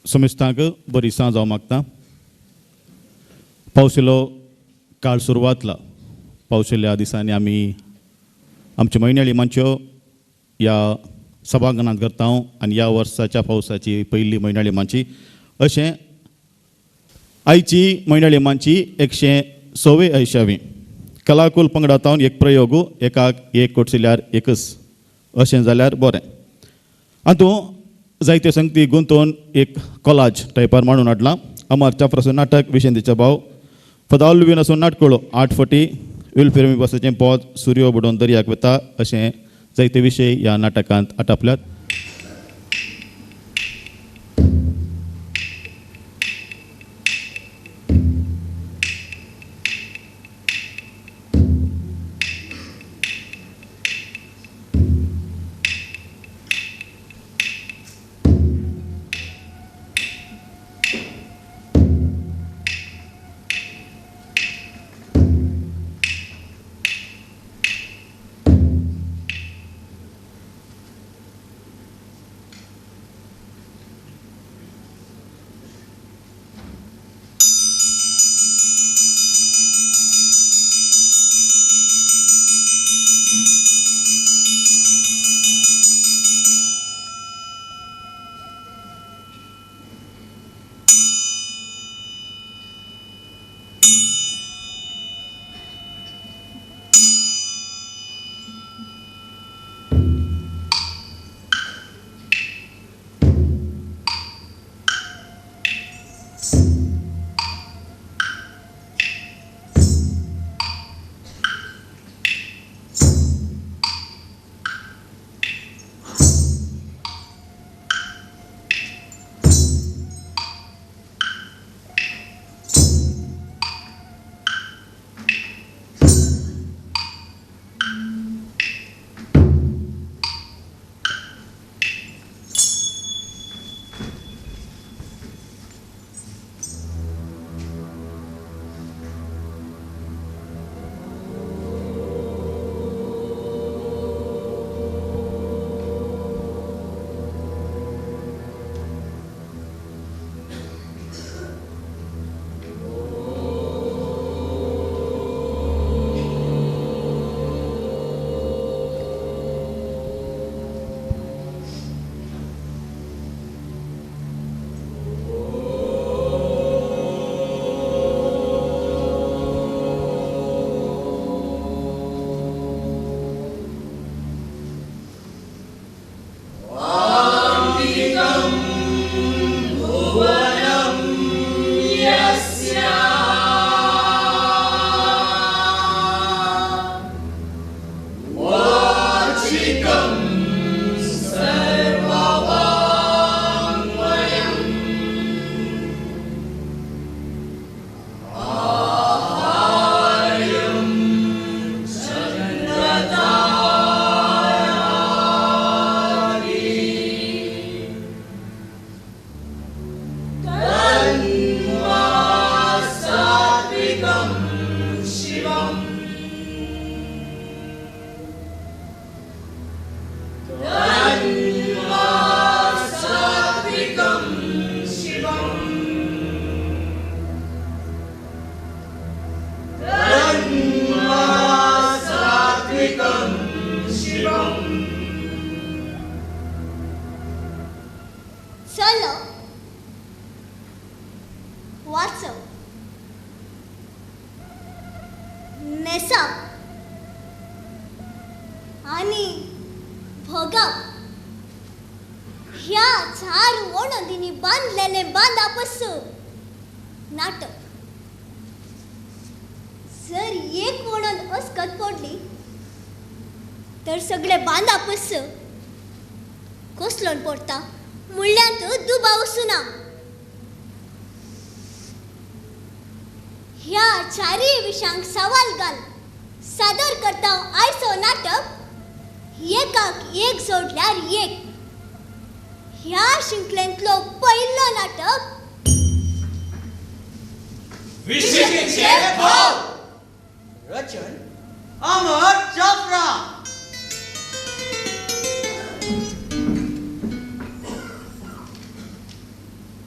समेस्तांक बरी सांज हांव मागता. पावशिलो काळ सुरवातला. पावशिल्ल्या दिसांनी आमी आमच्यो म्हयन्याळी मांच्यो ह्या सभांगणांत करता आनी ह्या वर्साच्या पावसाची पयली म्हयन्याळी मांची अशें आयची म्हयन्याळी मांची 106 ऐशावी कलाकुल पंगडांत एक प्रयोग एकाक एक कोटशिल्यार एकच अशें जाल्यार बरें. आतां जायत्यो संगती गुंतोवन एक कॉलाज टायपार मांडून हाडलां. अमर चाफ्राचो नाटक विशेंतीचो भाव, फदालवीन असो नाटकुळो 8 फटी, विल्फेरमी बसाचें पद, सुर्यो बुडोवन दर्याक वता अशें जायते विशय ह्या नाटकांत आटापल्यात.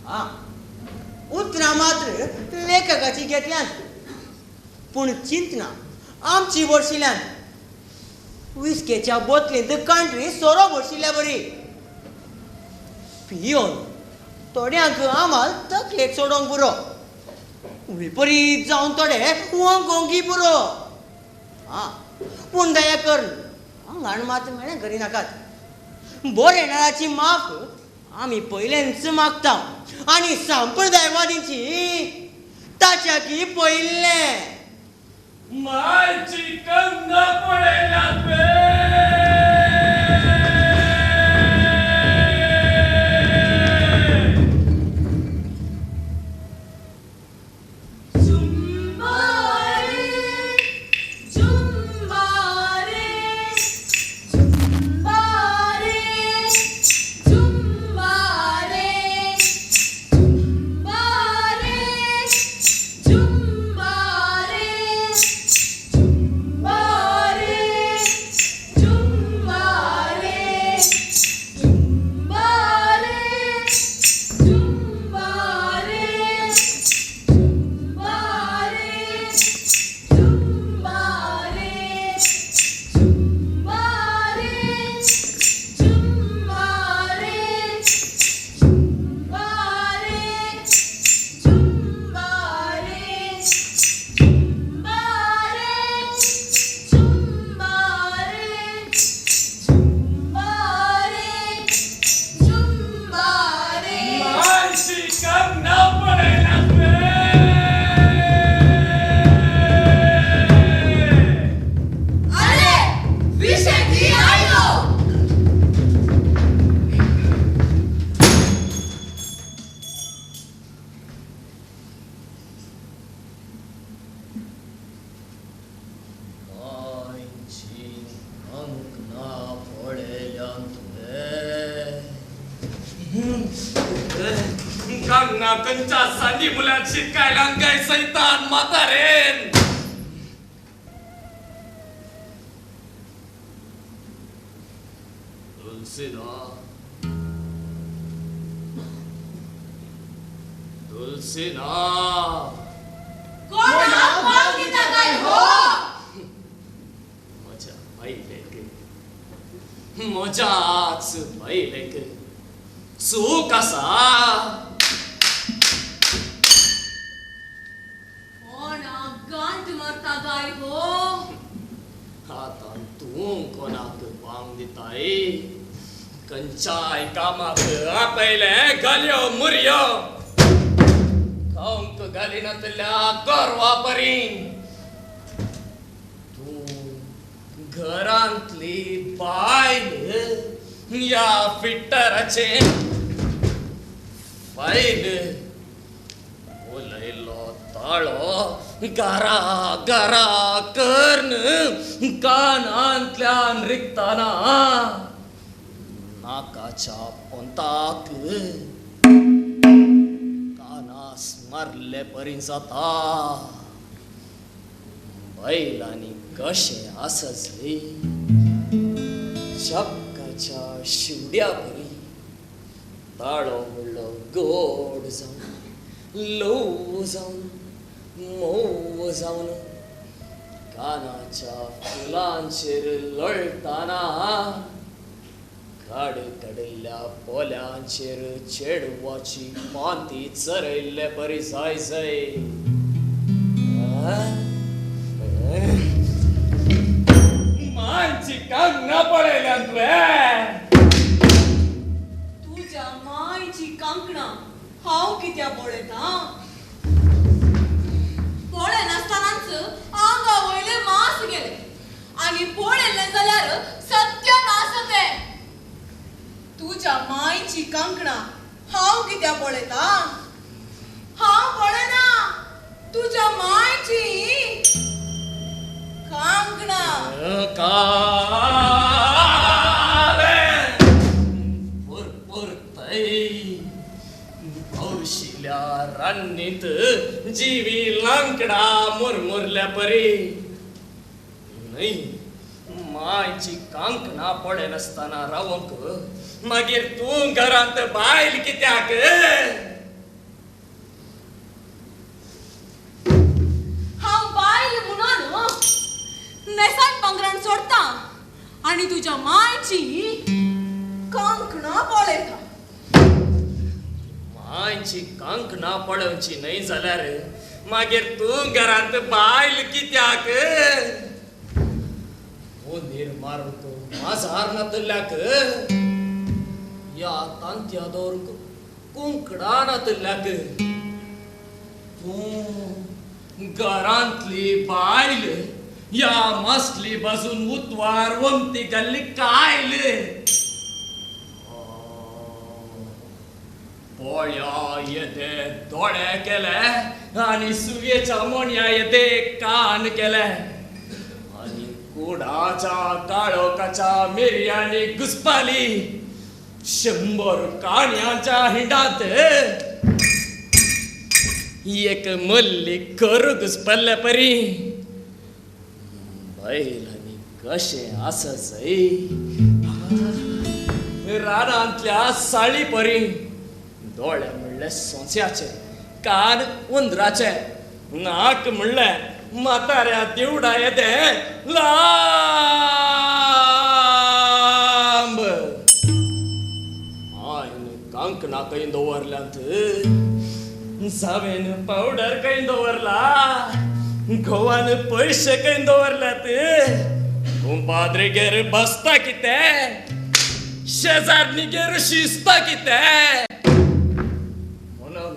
हा उतरां मात्र लेखकाची घेतल्यात पूण चिंतना आमची भरशिल्यान. विस्केच्या बोतलींत कांट्री सोरो भरशिल्ल्या बरी पियोन थोड्यांक आमाल तकलेक सोडोवंक पुरो, विपरीत जावन थोडे वोंक पुरो. आं पूण दया कर आंगाण मात मेळें करिनाकात. बरें नळाची माफ आमी पयलेंच मागता आनी संप्रदायवादींची ताच्या की पयलें. मायची कंदा पळयल्यात चूक आसा. कोणाक गांठ मारता काय हो? आतां तूं कोणाक बांग दिताय? खंयच्याय कामाक आपयलें घालयो मुरयो खावंक घालिनातल्या गोरवा परी. तूं घरांतली बायल ह्या फिट्टराचें बायल उलयलो ताळो गारा गारा कर्न कानांतल्यान रिगताना नाकाच्या पोंताक कानास मारले परी जाता. बैलांनी कशें आसजय शब्दाच्या शिवड्या परी ताळो म्हणलो गोड जावन ल्हव जावन मोव जावन कानाच्या फुलांचेर लळटाना काड काडिल्ल्या पोल्यांचेर चेडवाची पांती चरयल्ले परी जाय जाय. मांची कांगणां पळयल्यात तुवें? तुज्या मायची कांकणां हांव कित्याक पळयतां? पळयनासतनाच आंगा वयले मांस गेले आनी पळयलें जाल्यार सत्यानाश तें. तुज्या मायची कांकणां हांव कित्याक पळयतां? हांव पळयना तुज्या मायची कांकणां. पावशिल्या रान्नीत जीवी लांकडा मुरमुरल्या परी. न्हय मायची कांकणां पळयनासतना रावंक मागीर तूं घरांत बायल कित्याक? आनी तुज्या मायची कांकणां पळयता. मायची कांकणां पळोवची न्हय जाल्यार मागीर तूं घरांत बायल कित्याक? हुंदीर मारूंक माजार नातल्याक ह्या तांतयां दवरूंक कुंकडा नातल्याक तूं घरांतली बायल ह्या मासली बाजून उतवार वमती घाल्ली कायल. पोळ्या येदे दोळे केले आनी सुयेच्या मोणया येदे कान केले आनी कुडाच्या काळोखाच्या मिरयांनी घुसपाली 100 काणयांच्या हिंडांत एक मल्ली करू घुसपल्ले परी. बैलांनी कशें आसा जय रानांतल्या साळी परी. दोळे म्हणले सोंस्याचे, कान उंदराचे, नाक म्हणले म्हाताऱ्या दिवडा येदे लांब. मायन कांकणां खंय दवरल्यांत, जावेन पावडर खंय दवरला, घोवान पयशे खंय दवरल्यात, कुंपाद्रीगेर बसता कितें, शेजारणीगेर शिजता कितें, म्हणून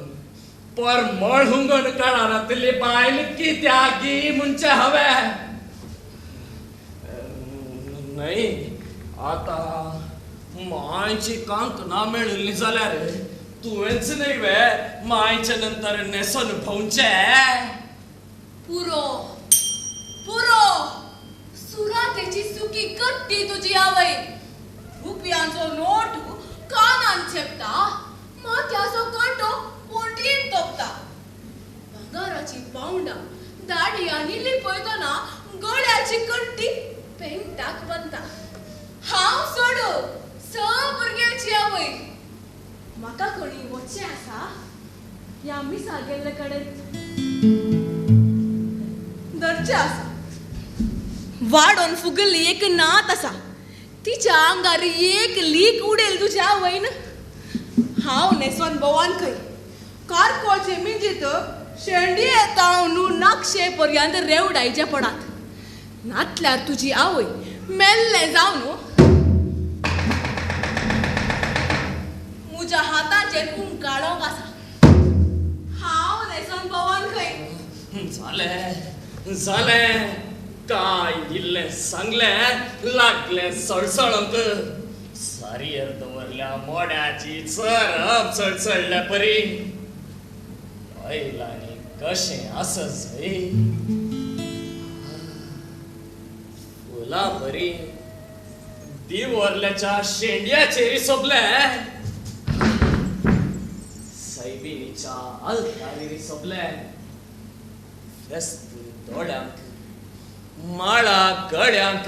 परमळ हुंगण काळांतली बायल कित्याक म्हणचें हांवें. न्हय आतां मांयची कांकणां मेळिल्ली जाल्यार तुवेंच न्हय वे मांयचे नंतर न्हेसोन भोंवचें. पुरो पुरो सुरातेची सुकी कट्टी तुजी आवय. रुपयांचो नोट कानान चेपता, माथ्याचो कांटो पोटयेन तोपता. भांगराची पावंडां दाडयांनी लिपयतना गळ्याची कट्टी पेंटाक बांदता. हांव सोडू 6 भुरग्यांची आवय. म्हाका कोणी वचचें आसा ह्या मिसा गेल्ले कडेन धरचें आसा. वाडोन फुगल्ली एक नात आसा, तिच्या आंगार एक लीक उडयल तुज्या आवयन. हांव न्हेसोन भोवान खंय कारकोळचे मिंजीत शेंडी येता न्हू नाकशे पर्यंत रेवडायचे पडात. नातल्यार तुजी आवय मेल्लें जावन म्हज्या हाताचेर कुंकाळोंक आसा. हांव न्हेसोन भोवान खंय. जालें जालें काय इल्लें सांगलें लागलें सळसळोंक. सारयेर दवरल्या मोड्याची चरप चळचळ्ळ्या परी. बायलांनी कशें आसा जय फुलां परी दिवरल्याच्या शेंड्याचेर सोबलें, सैबिनीच्या आल्तारीर सोबलें. फेस्त दोळ्यांक, माळा गळ्यांक,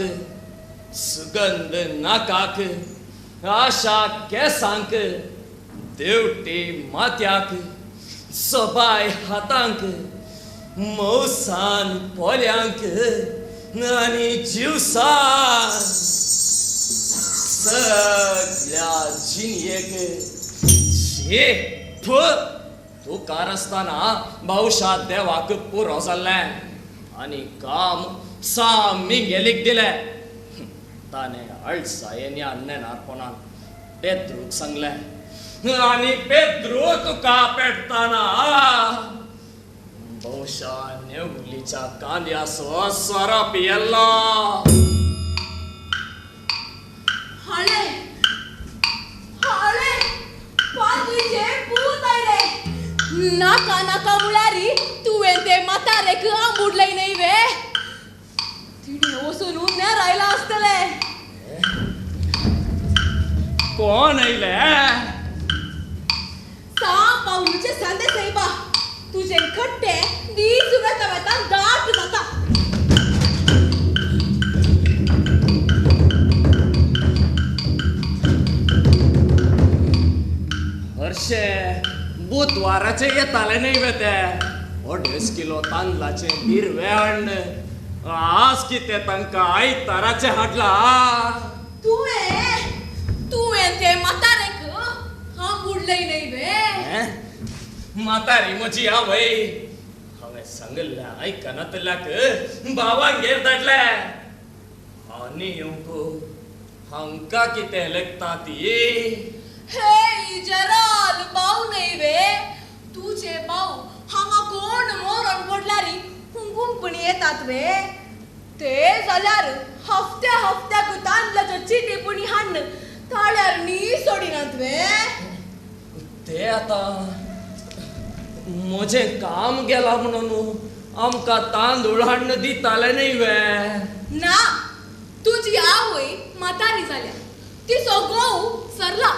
सुगंध नाकाक, आशा केसांक, देवटी माथ्याक, सोबाय हातांक, मोवसान पोल्यांक आनी जिवसान सगळ्या जिणयेक. शी थू तुकार आसतना बावशा देवाक पुरो जाल्लें आनी काम सामिंगेलीक दिलें. ताणें अळसायेन नेणारपणान पेद्रूक सांगलें आनी पेद्रू तुका पेटतना बहुशा नेवलीच्या कांद्याचो सोरो पियेल्लो. हाळे हाळे पातळीचे पूत आयले. नाका नाका म्हळ्यार तुवें ते म्हातारेक आंबुडलें न्हय वे. तिणें वचून उन्यार आयलां आसतलें. कोण आयले? सां पावलूचे सांदे सायबा, तुजे खट्टे दीस वेता वेता दाट जाता. हरशें बुधवाराचे येताले न्हय वे ते 2.5 किलो तांदळाचें हिरवें अन्न. आज कितें तांकां आयताराचें हाडला. तुवें तुवें ते म्हातारेक हांव उडलय न्हय वे. म्हातारी म्हजी आवय हांवें सांगिल्लें आयकनातल्याक भावांगेर धाडलें. आनी येवंक हांकां कितें लेखता ती. हे जराल भाव न्हय वे. तुजे भाव हांगा कोण मरण पडल्यार कुंकुमपणी येतात वे. ते जाल्यार हफ्त्या हफ्त्याक तांदळाच्यो चिटी पुणी हाडून ताळ्यार न्ही सोडिनात वे. ते आतां म्हजें काम गेलां म्हणून आमकां तांदूळ हाडून दिताले न्हय वे. ना, तुजी आवय म्हातारी जाल्या, तिचो घोव सरला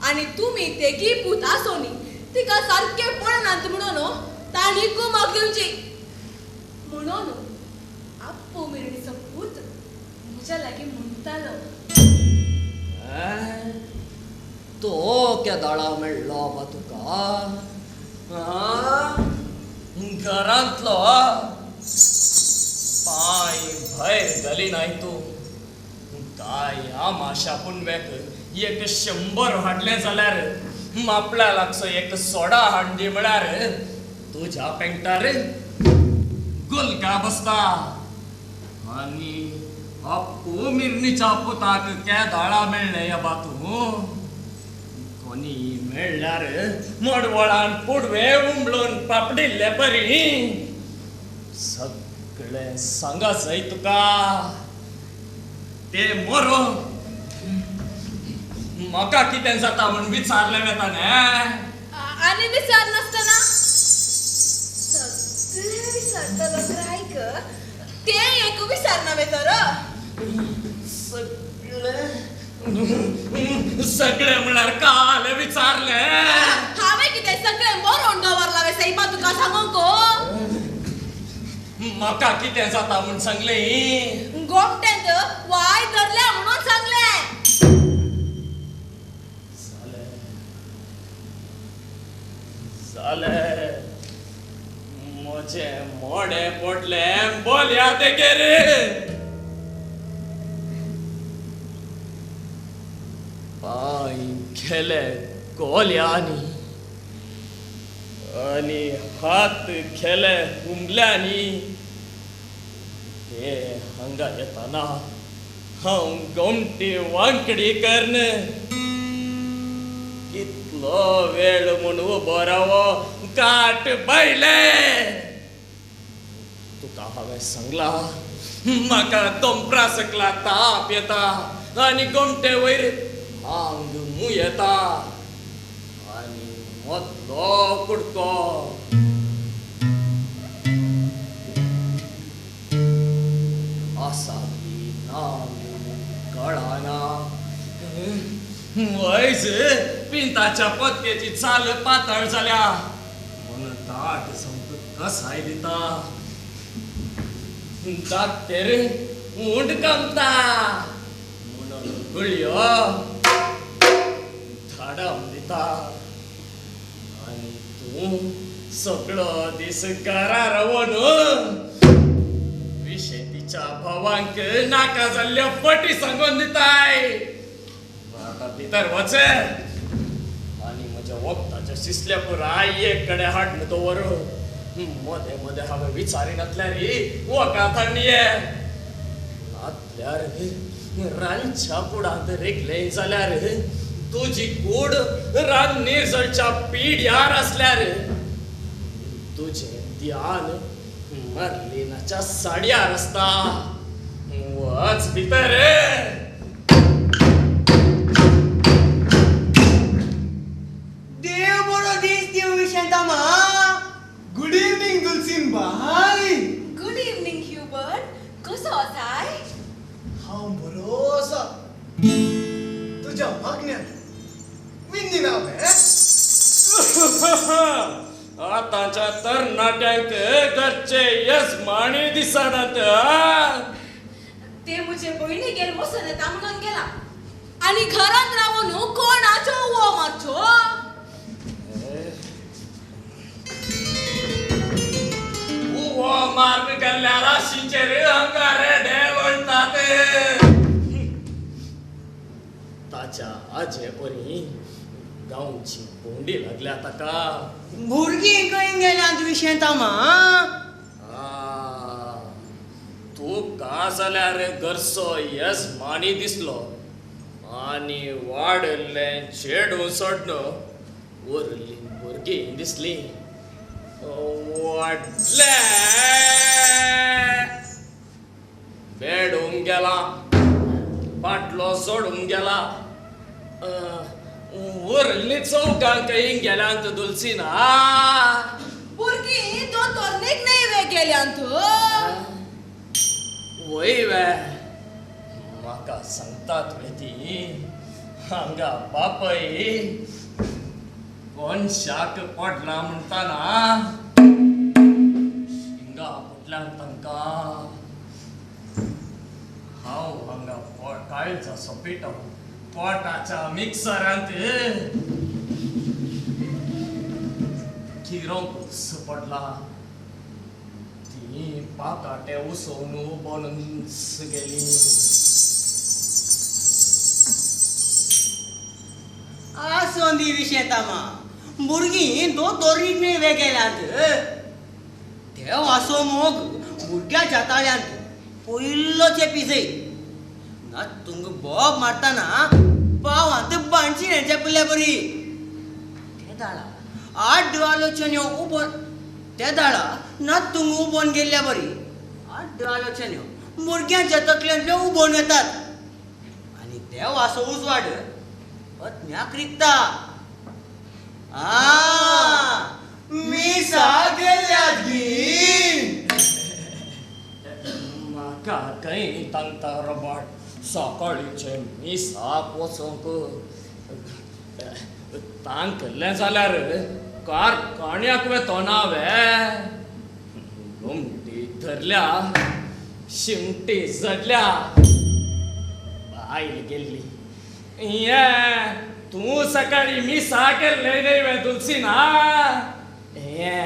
आनी तुमी तेगी पूत आसोनी तिका सारकें पळनात म्हणून तांणी कुमाक दिवची म्हणून आप्पो मिरणीचो पूत म्हज्या लागीं म्हणटालो. तो केदाळा मेळ्ळो बा तुका घरांतलो पांय भायर घालिनाय तूं. काय आमाशा पुनवेक 100 हाडलें जाल्यार मापल्या लागचो एक सोडा हांडी म्हळ्यार तुज्या पेंगटार गुलगा बसता. आनी अप्पू मिरणीच्या पुताक केदाळा मेळ्ळें या बा तूं. कोणी मेळ्ळ्यार मडवळान पुडवे उमळून पापडिल्ले बरी. सगळें सांगा जाय तुका. ते मोरो म्हाका कितें जाता म्हूण विचारलें वेताने. आनी विचार नासतना सगळें विचारतलो ग्रायक तें एक विचारना वे तर. सगळें सगळें म्हळ्यार काल विचारलें. हांवें कितें सगळें बरोवन दवरलां वे सैबा तुका सांगूंक. म्हाका कितें जाता म्हूण सांगलें. गोमटेंत वाय धरल्या म्हणून सांगलें. जालें म्हजें मोडें पडलें बोलया तेगेर. पांय गेले कोल्यांनी आनी हात गेले हुमल्यांनी. ते हांगा येताना हांव गोमटी वांकडी करन कितलो वेळ म्हूण उबो रावो काट बायले. तुका हांवें सांगलां म्हाका दोंपरा सकला ताप येता आनी गोमटे वयर आंग मुयेता आनी मोतलो कुडको. आसा बी ना कळना. वयज पिंताच्या पत्त्याची चाल पातळ जाल्या म्हणून दाट समत कसाय दिता. दात्तेर उंड कामता म्हणून गुळयो धाडम दिता. आनी तूं सगळो दीस घरा रावन विशेतीच्या भावांक नाका जाल्ल्यो फटी सांगून दिताय. आतां भितर वच आनी म्हज्या वखदाच्या शिसल्या पुराय एक कडेन हाडून दवर. मदें मदें हांवें विचारिनातल्यार वखद हाडून ये. नातल्यार रांदच्या कुडांत रेगलें जाल्यार तुजी कूड रान्नीर जळच्या पिड्यार आसल्यार तुजें ध्यान मर्लिनाच्या साडयार आसता. वच भितर. देव बरो दीस दिवं विशेंतामा. गुड इवनिंग दुलसीन बाय. Good evening Hubert. कसो आसाय? हांव बरो आसा. तुज्या मागण्यान विन्नी नांव. आतांच्या तरणाट्यांक घरचे यजमानी दिसनात. ते म्हजे भयणीगेर वचून येता म्हणून गेला आनी घरांत रावून कोणाचो उवो मारचो. उवो मारून गेल्ल्या राशींचेर हांगा रेडे म्हणटात. ताच्या आजे परी गांवची भोंवडी लागल्या ताका. भुरगीं खंय गेल्यांत विशेंतामा? तूं का जाल्यार घरचो येजमानी दिसलो आनी वाडिल्लें चेडूं सोडून उरलीं भुरगीं दिसलीं. वाडलें बेडूंक गेला, बाटलो सोडूंक गेला, उरलीं चौगांक गेल्यांत दुलसिना. भुरगीं दोतोरणीक न्हय वे गेल्यांत? वय वे, म्हाका सांगतात वे ती हांगा बापय कोनशाक पडला म्हणटाना हिंगा फुटल्यान तांकां. हांव हांगा काळजाचो पिठो पोटाच्या मिक्सरांत किरोंकूच पडला. ती पाकाटे उसोवन उबोनच गेली. आसोन दी विशेंतामा, भुरगीं दोतोरणीक न्हय वे गेल्यांत. देव आसो मोग भुरग्याच्या ताळ्यांत पयलो चेपी जय ना तुंग बोब मारतना पावांत बांची चेपिल्ल्या बरी. ते दाळा आठ आलोचन्यो उबोन ते दाळा ना तुंग उबोन गेल्ल्या बरी आठ आलोचन्यो भुरग्यांच्या तकल्यांतल्यो उबोन येतात आनी देव आसो उजवाड अज्ञाक रिगता. मिसा गेल्यात गी. म्हाका खंय तांकां रॉबर्ट सकाळीचें मिसाक वचोंक तांकल्लें जाल्यार कारखान्याक वेतो ना वे. गोमटी धरल्या, शिमटी जडल्या, बायल गेल्ली. ये तूं सकाळी मिसा केल्लें न्हय वे तुलसिना? ये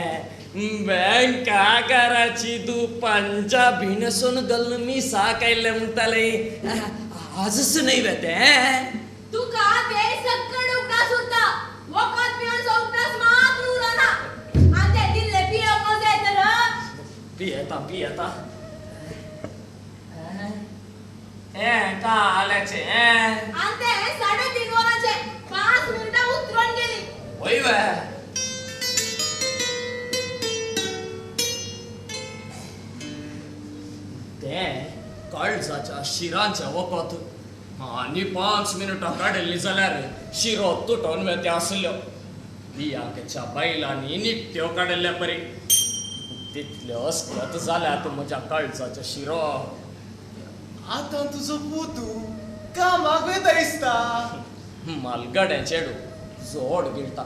बँकाकाराची तूं पंजाबी न्हेसून घालून मिसा केल्लें म्हणटालें, आजच न्हय वे तें? तुका ते सक्कड उगडास उरता, वखद पिवन उगडास मात्र उरना. आनी ते दिल्ले पियेवंक जाय तर पियेता पियेता. हें काल्याचें आनी ते 3.5 वरांचें 5 मिनटां उतरून गेली. वय वे, तें काळजाच्या शिरांचें वखद आनी 5 मिनटां काडिल्लीं जाल्यार शिरो तुटोन वेत्या आसल्यो. बियांकेच्या बायलांनी निकत्यो काडिल्ल्या परी तितल्यो अस्कत जाल्यात म्हज्या काळजाच्या शिरो. आतां तुजो पूत कामाक वेता दिसता. मालगाड्या चेडू जोड गिळटा,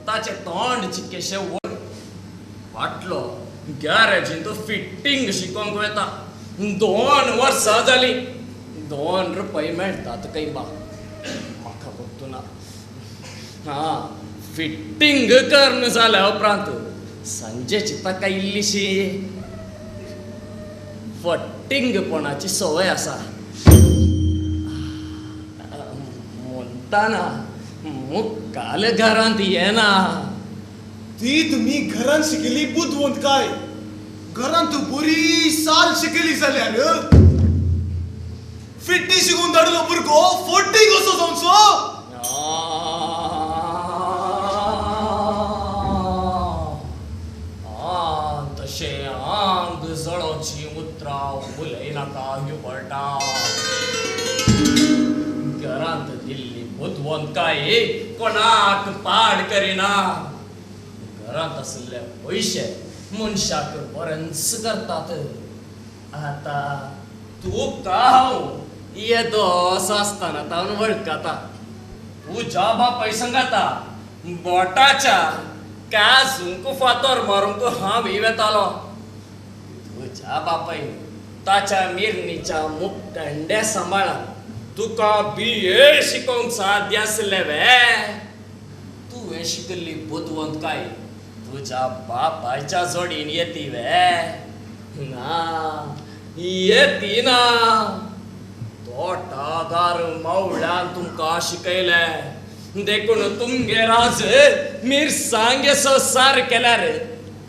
ताचें तोंड चिक्केशें व्हड. फाटलो गॅरेजीन तो फिटींग शिकोवंक वेता. 2 वर्सां जालीं, 2 रुपये मेळटात खंय बा, म्हाका बघतो ना. हां, फिटींग करून जाल्या उपरांत सांजेची ताका इल्लीशी फटींगपणाची संवय आसा. म्हणटाना मुखाल घरांत येना. ती तुमी घरांत शिकयली बुदवंतकाय. घरांत तूं बरी साल शिकयली जाल्यार फिट्टी शिकून धाडलो भुरगो फटी कसो जावचो? तशें आंग जळोवची उतरां उलयनाका ह्युबर्टा. घरांत दिल्ली बुदवंतकाय कोणाक पाड करिना. घरांत आशिल्ले पयशे मनशाक बरेंच करतात. आतां तुका हांव येदोसो आसतना तावन वळखता. तुज्या बापाय सांगाता बोटाच्या काजूंक फातर मारूंक हांव वेतालो. तुज्या बापायन ताच्या मिरणीच्या मुखंड्या सांबाळान तुका बी.ए. शिकोवंक साध्य आसलें वे? तुवें शिकिल्ली बुदवंतकाय तुज्या बापायच्या जोडीन येती वे? ना येती ना. तोटागार मावळ्यान तुमकां शिकयलें देखून तुमगेर आज मिरसांगेचो सार केल्यार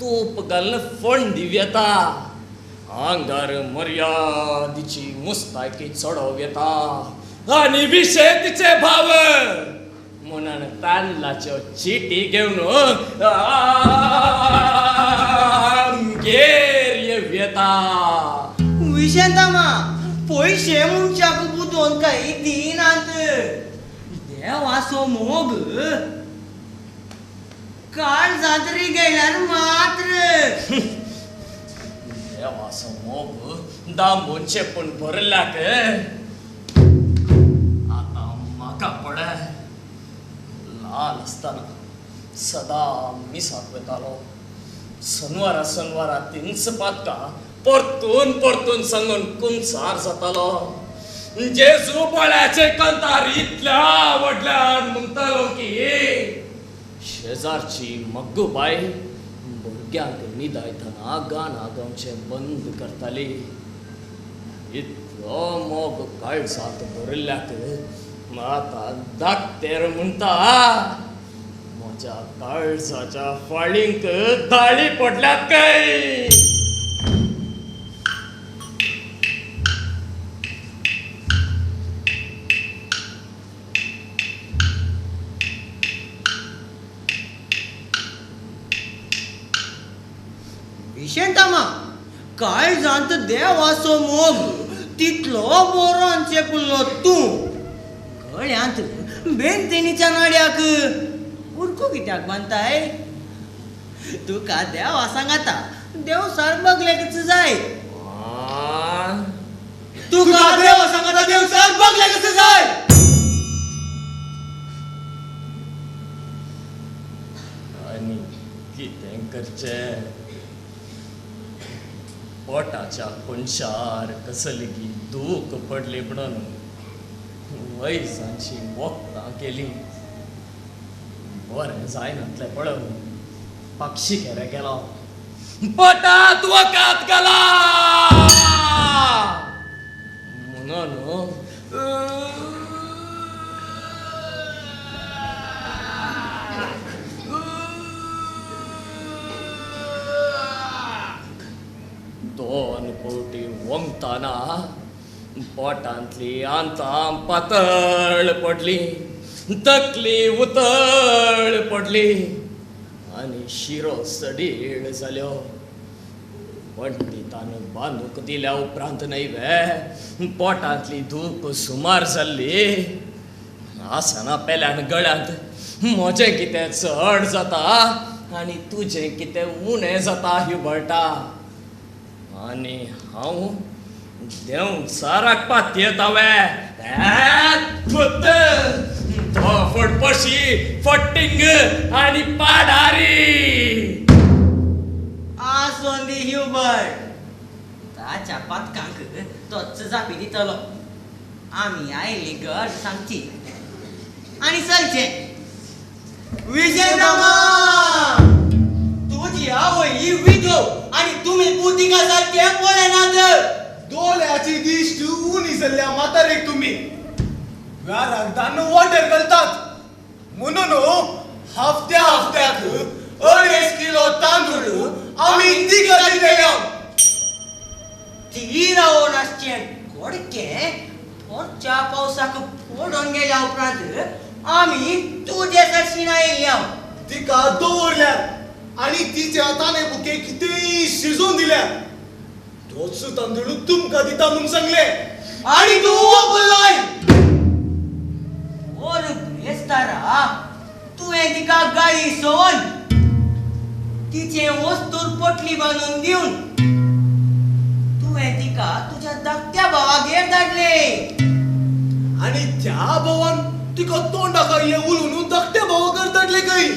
तूप घालून फोंड येता. आंगार मर्यादिची मुस्तायकी चडोव येता आनी विशेतीचे भाव म्हणून तांदळाच्यो चिटी घेवन आमगेर येव येता. विशेंतामा पयशे मनशाक बुदोवन काय दिनात. देवाचो मोग काळजांत रिगयल्यार मात्र. देवाचो मोग दांबून चेपून भरल्याक आतां म्हाका पडे. ल्हान आसतना सदां मिसाक वतालो. सनवारा सनवारा तीनच पातकां परतून परतून सांगून कुमसार जातालो. जेजू बळ्याचे कंतार इतल्या व्हडल्यान म्हणटालो की शेजारची मग्गूबाय भुरग्यांक न्हिदायतना गाना गावचें बंद करताली. इतलो मोग काळजांत भरिल्ल्याक आतां दाक्तेर म्हणटा म्हज्या काळजाच्या फाळींक दाळी पडल्यात काय. विशेंतामा काळजांत देवाचो मोग तितलो बरोन चेपुल्लो तूं. गळ्यांत बेंतिणीच्या नाड्याक उरकू कित्याक बांदताय? तुका देवा सांगाता देव सार बगलेकच जाय. तुका देवा सांगाता देव सार बगलेकच जाय. आनी कितें करचें? पोटाच्या कोनशार कसली दूख पडली म्हणून वैजांची वखदां केली. बरें जायनातलें पळोवन पक्षी केरे गेलो. पोटांत वखद घाला म्हणून दोन फावटी वमतना पोटांतली आंतां पातळ पडली, तकली उतळ पडली आनी शिरो सडीळ जाल्यो. पंडितान बांदूक दिल्या उपरांत न्हय वे पोटांतली दूख सुमार जाल्ली. आसना पेल्यान गळ्यांत म्हजें कितें चड जाता आनी तुजें कितें उणें जाता हिबळटा. आनी हांव देंवचाराक पातयेता वे. तो फटपशी फटींग आनी पाडारी. आसोन दी ह्युबर्ट. ताच्या पातकांक तोच जापी दितलो. आमी आयली गरज सांगची आनी चलचें. विजयनामा तुजी आवय ही विधव आनी तुमी पुतिका सारके पळयनात. दोळ्याची दिश्ट उणी जाल्ल्या म्हातारेक तुमी वेळाक दान वाटेर घालतात म्हणून हफ्त्या हफ्त्याक 2.5 किलो तांदूळ आमी तिका दिले. ती रावोन आसचें कोडकें पोरच्या पावसाक पडोन गेल्या उपरांत आमी तुजे सरशीं आयिल्ल्या. तिका दवरल्या आनी तिच्या ताणे बुके कितेंय शिजोवन दिल्या. तोच तांदूळ तुमकां दिता म्हूण सांगलें आनी तूं वापरलोय. ओर बेस्तारा तुवें तिका गाळी सोवन तिचें वस्तूर पोटली बांदून दिवन तुवें तिका तुज्या धाकट्या भावागेर धाडले. आनी त्या भावान तिका तोंडाक आयिल्लें उलोवन धाकट्या भावागेर धाडले खंय.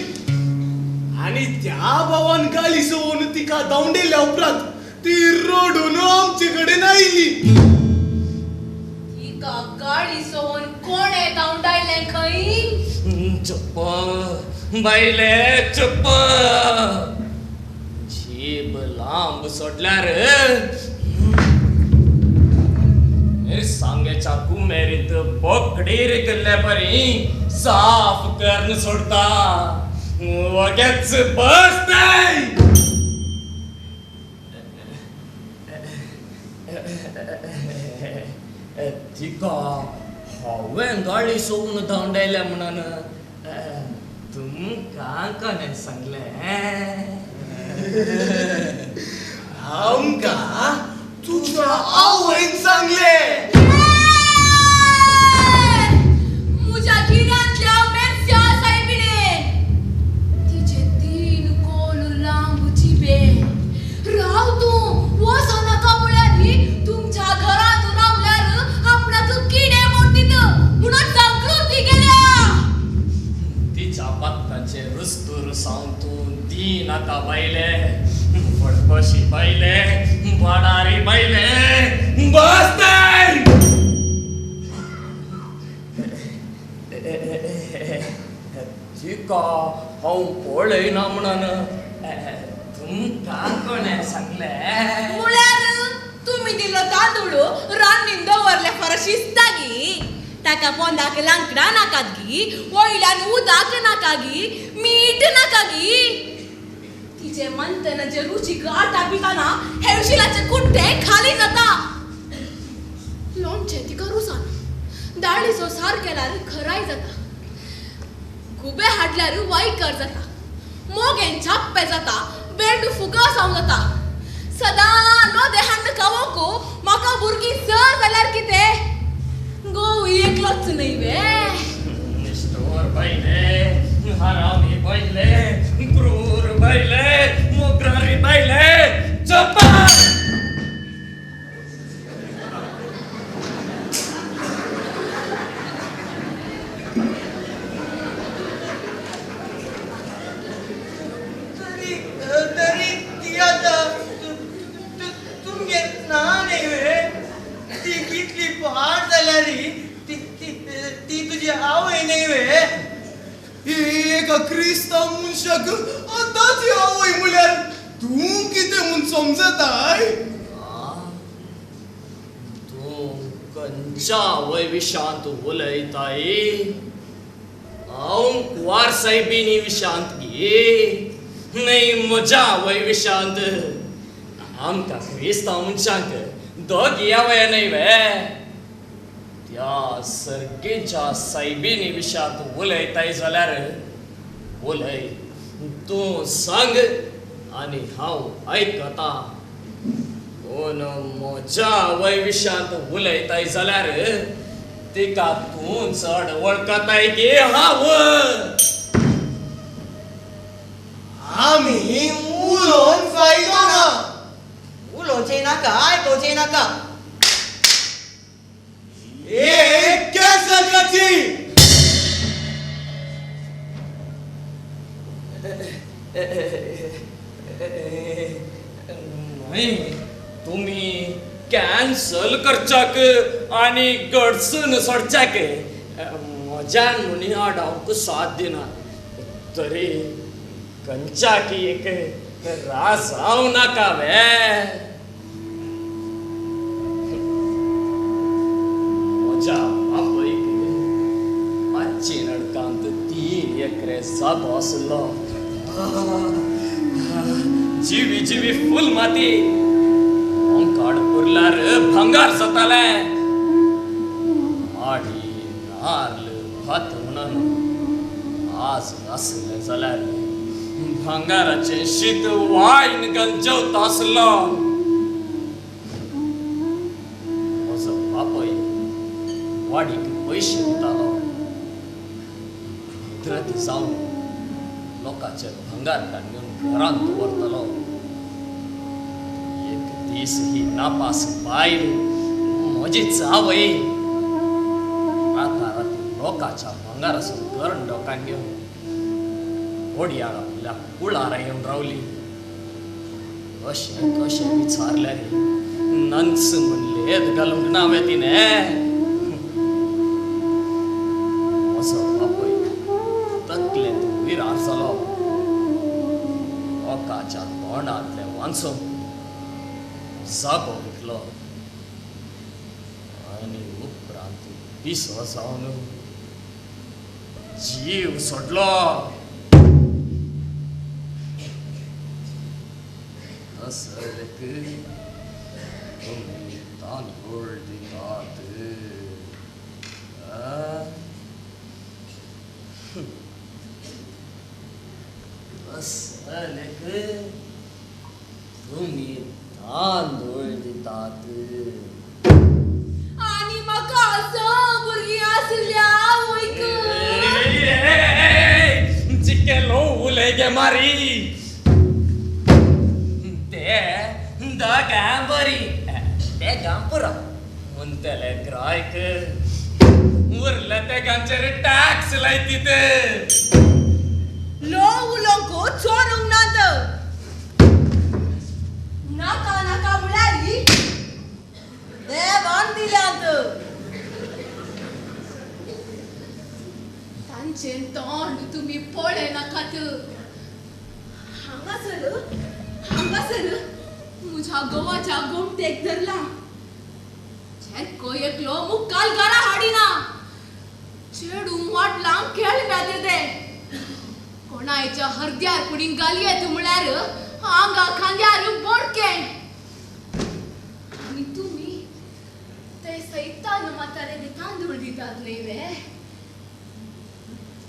आनी त्या भावान गाळी सोवन तिका धांवडिल्ल्या उपरांत ती रडून आमचे कडेन आयली. तिका गाळी सोवन कोणें धांवडायलें खंय? चुप बायले चुप. जीब लांब सोडल्यार मिरसांगेच्या कुमेरींत बोकडी रिकल्ले परी साफ करून सोडता. वगेच बस नाही. तिका हांवें गाळी सोडून धांवडायल्या म्हणून तुमकां कोणें सांगलें? आमकां तुज्या आवयन सांगलें. म्हज्या गिरांतल्या मेरस्या सायबिणे तिचे 3 कोल लांब जिबे. राव तूं वचो नाका म्हळ्यार तुमच्या घरांत रावल्यार आपणाक किडे मोडटीत म्हणून जागृत ती गेल्या. तिच्या पात्तांचे रुस्तूर सावन तूं दी नाका बायले, फडकशी बायले, वाडारी बायले, बस. तिका हांव पळयना म्हणून तुमकां कोणें सांगलें? म्हळ्यार तुमी दिल्लो तांदूळ रान्नीन दवरल्या फार शिजता गी, ताका पोंदाक लांकडां नाकात गी, वयल्यान उदक नाका गी, मीठ नाका गी. तिचे मंथनाचे रुचीक आटा पिताना हेवशिलाचे कुट्टे खाली जाता. लोणचें तिका रुसान, दाळीचो सार केल्यार खराय जाता, गुबे हाडल्यार वायकर जाता, मोगेन छाप्पे जाता, बेंडू फुगासांव जाता. सदां लोदेहान खावोंक म्हाका भुरगीं सर जाल्यार कितें गोव एकलोच न्हय वे. निश्ठूर बायले, हरामी बायले, क्रूर बायले, मोगरारी बायले, चप्पा. तरी ती आतां तुमगेर ना न्हय वे? ती कितली पाड जाल्यार ती ती तुजी आवय न्हय वे? एका क्रिस्तांव मनशाक आतांच आवय म्हळ्यार तूं कितें म्हूण समजताय? तूं खंयच्या आवय विशांत उलयताय? हांव कुवार सायबिणी विशांत गी न्हय म्हज्या आवय विशांत. आमकां क्रिस्तांव मनशांक दोगी आवय न्हय वे? त्या सर्गेच्या सायबिणी विशांत उलयताय जाल्यार उलय, तूं सांग आनी हांव आयकता. पूण म्हज्या आवय विशांत उलयताय जाल्यार तिका तूं चड वळखताय की हांव? आमी उलोवन फायदो ना. उलोवचें नाका, आयकोवचें नाका. एक कॅन्सल. न्हय, तुमी कॅन्सल करच्याक आनी गडसून सोडच्याक म्हज्यान म्हणी आडावंक साथ दिना. तरी खंयच्याक एक राजांव नाका वे? म्हज्या बापयक पांचशे नडकांत 3 एकरे जागो आसलो. जिवी जिवी फूल माती ओंकाड पुरल्यार भांगार जातालें. माडी नार्ल भात म्हणून आज आसलें जाल्यार भांगाराचें शीत वायन घालून जेवता आसलो. म्हजो बापूय वाडीक पयशे दितालो. भित्रत जावन लोकांचे भांगार काडून घरांत दवरतालो. एक दीस ही नापास बायल म्हजीच आवय राताराती लोकांच्या भांगाराचो गरंडो काडून घेवन ओडयाळ आपल्या कुळारा येवन रावली. अशें कशें विचारल्यार नंच म्हणलें घालूंक ना वे तिणें. म्हजो बापूय तकलेंत विरार जालो. लोकांच्या तोंडांतलें वांचूंक जागो विकलो आनी उपरांत पिसो जावन जीव सोडलो. असलेक तुमी तांदूळ दितात. असलेक तुमी तांदूळ दितात. आनी म्हाका असं भुरगीं आसल्या वयक. चिके लो उलय गे मारी ते दोगां बरी तेगां पुरो उंतले ग्रायक उरले तेगांचेर टॅक्स लायतीत. लो उलोवंक चोरूंक नात. नाका नाका म्हळ्यार देवान दिल्यात. तांचें तोंड तुमी पळय नाकात. हांगासर हांगासर म्हज्या गोवाच्या गोमटेक धरला. चेरको एकलो मुक्काल घरा हाडिना. चेडूं वाटलां खेळ मेळटा ते कोणायच्या हरद्यार कुडीन घालयेत म्हळ्यार आंगा खांद्यार बोडकें. आनी तुमी ते सैतान म्हातारे तांदूळ दितात न्हय वे.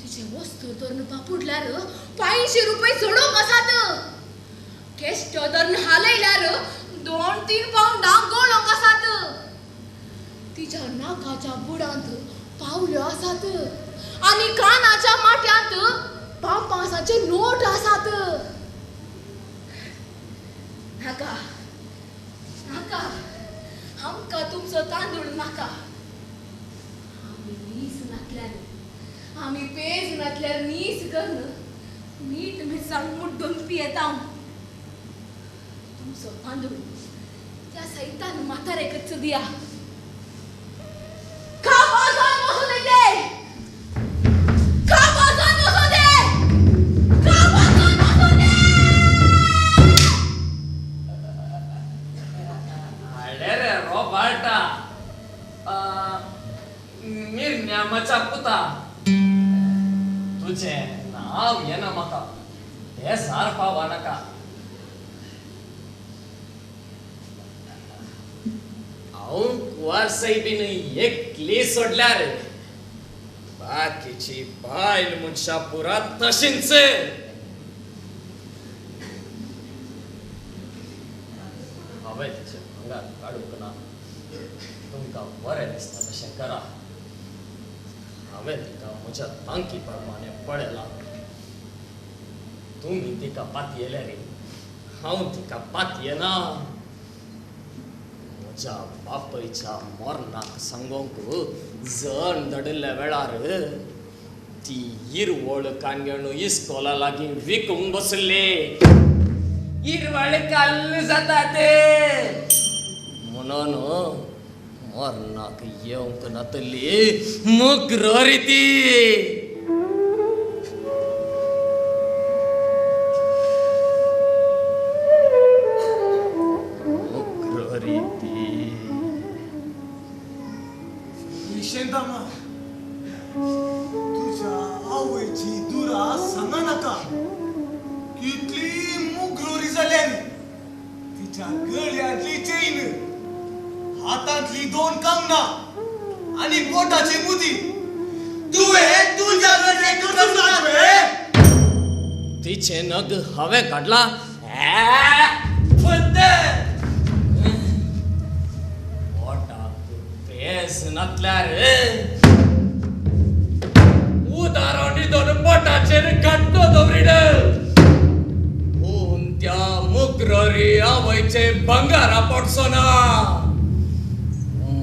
तुजे वस्तू धरून पापुडल्यार 500 रुपये सोडूंक आसात. केश्टो धरून हालयल्यार 2-3 पावंडां गळोंक आसात. तिच्या नाकाच्या बुडांत पावल्यो आसात आनी कानाच्या माट्यांत 5-5 नोट आसात. नाका नाका आमकां तुमचो तांदूळ नाका. आमी नीस नातल्यार आमी पेज नातल्यार नीस करून मीठ मिरसांग मुड्डून पियेता. तुमचो तांदूळ त्या सैतान म्हातारेकच दिया. मिरन्या पुता तुझें नांव येना म्हाका बेजार पावा नाका. हांव कुंवर सायबीन एकली सोडल्यार बाकीची बायल मनशां पुरा तशींच. हांवें तिचें भांगर काडूंक ना. तुमकां बरें दिसता तशें करा. हांवें तिका म्हज्या तांकी प्रमाणे पळयलां. तुमी तिका पातयेले रे, हांव तिका पातयेना. म्हज्या बापायच्या मरणाक सांगूंक जण धाडिल्ल्या वेळार ती इरवळ कान इस्कोला लागीं विकूंक बसली. इरवळ काल्ल जाता ते म्हणून मरणाक येवंक नातली मुग्रोरी ती. मुग्रोरी ती. विशेंतामा तुझ्या आवयची दुरा सांगा नाका. कितली मुग्रोरी जाल्यान तिच्या गळ्यांतली चेन, हातांतली 2 कंगना आनी बोटाची मुदी तुवें तुज्या कडे करूंक ना. तिचें नग हांवें काडलां. पोटाक पेज नातल्यार उदारो न्हिदोन पोटाचेर घट्टो दवरीड. पूण त्या मुग्रोरी आवयचें भांगरा पडचो ना.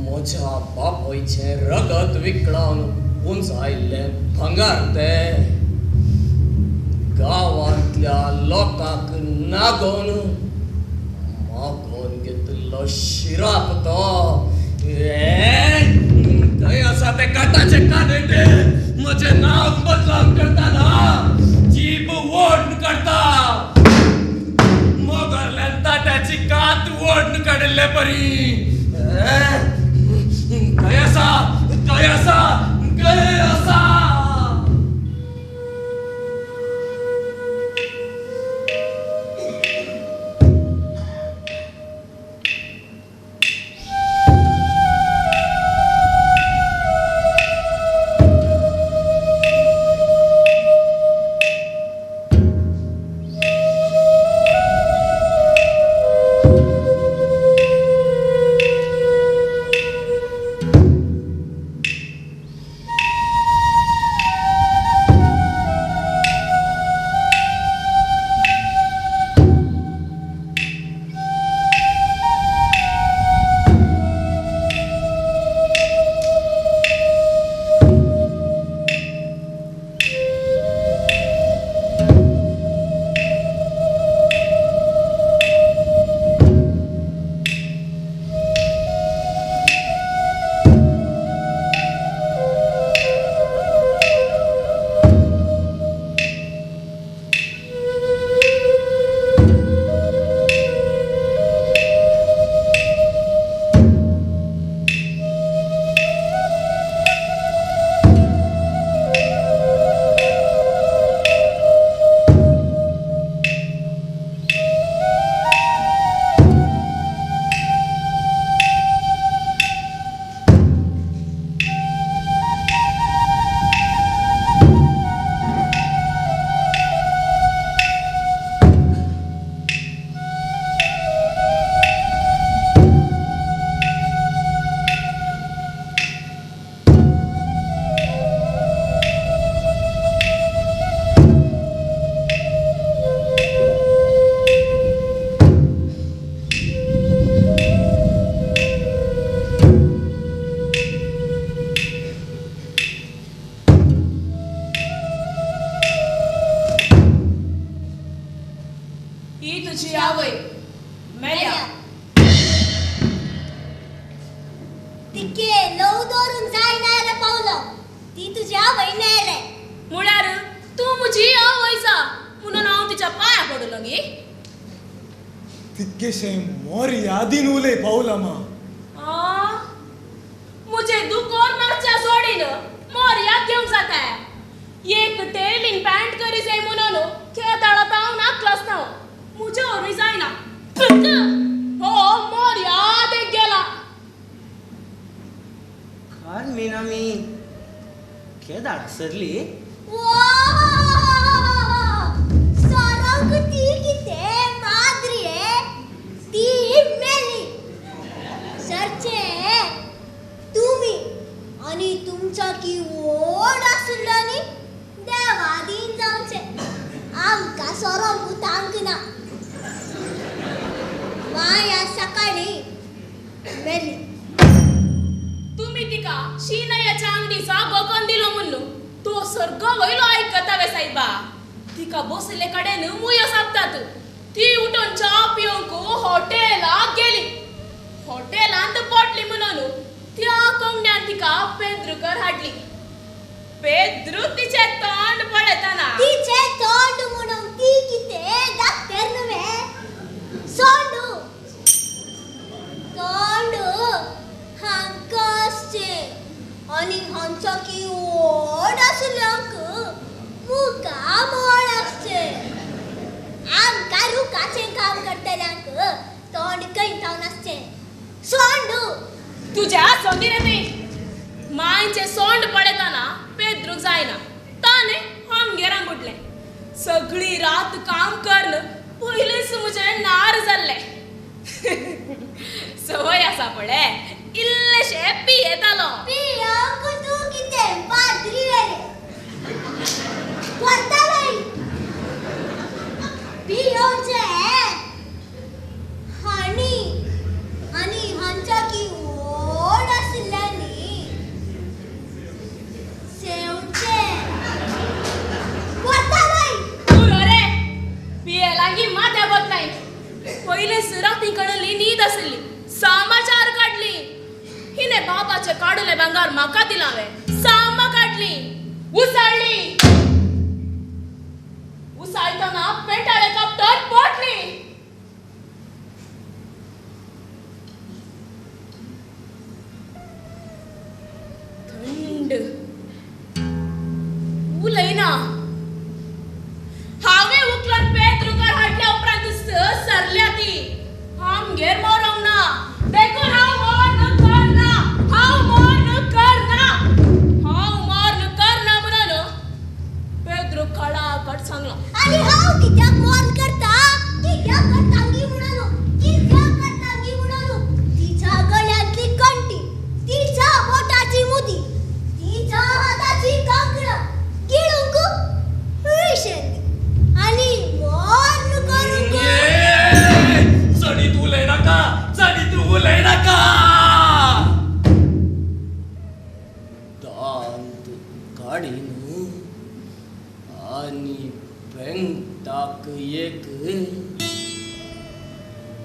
म्हज्या बापायचें रगत विकळावन पुंजायल्लें भांगर तें गांवांतल्या लोकांक नागोवन मागोवन घेतिल्लो शिराप तो. खंय आसा तें काटाचें कान म्हजें नांव बदनाम करतना जीब ओडून काडटा. मोगरल्यान ताट्याची कात ओडून काडली. मेल्ले परी. खंय आसा खंय आसा खंय आसा?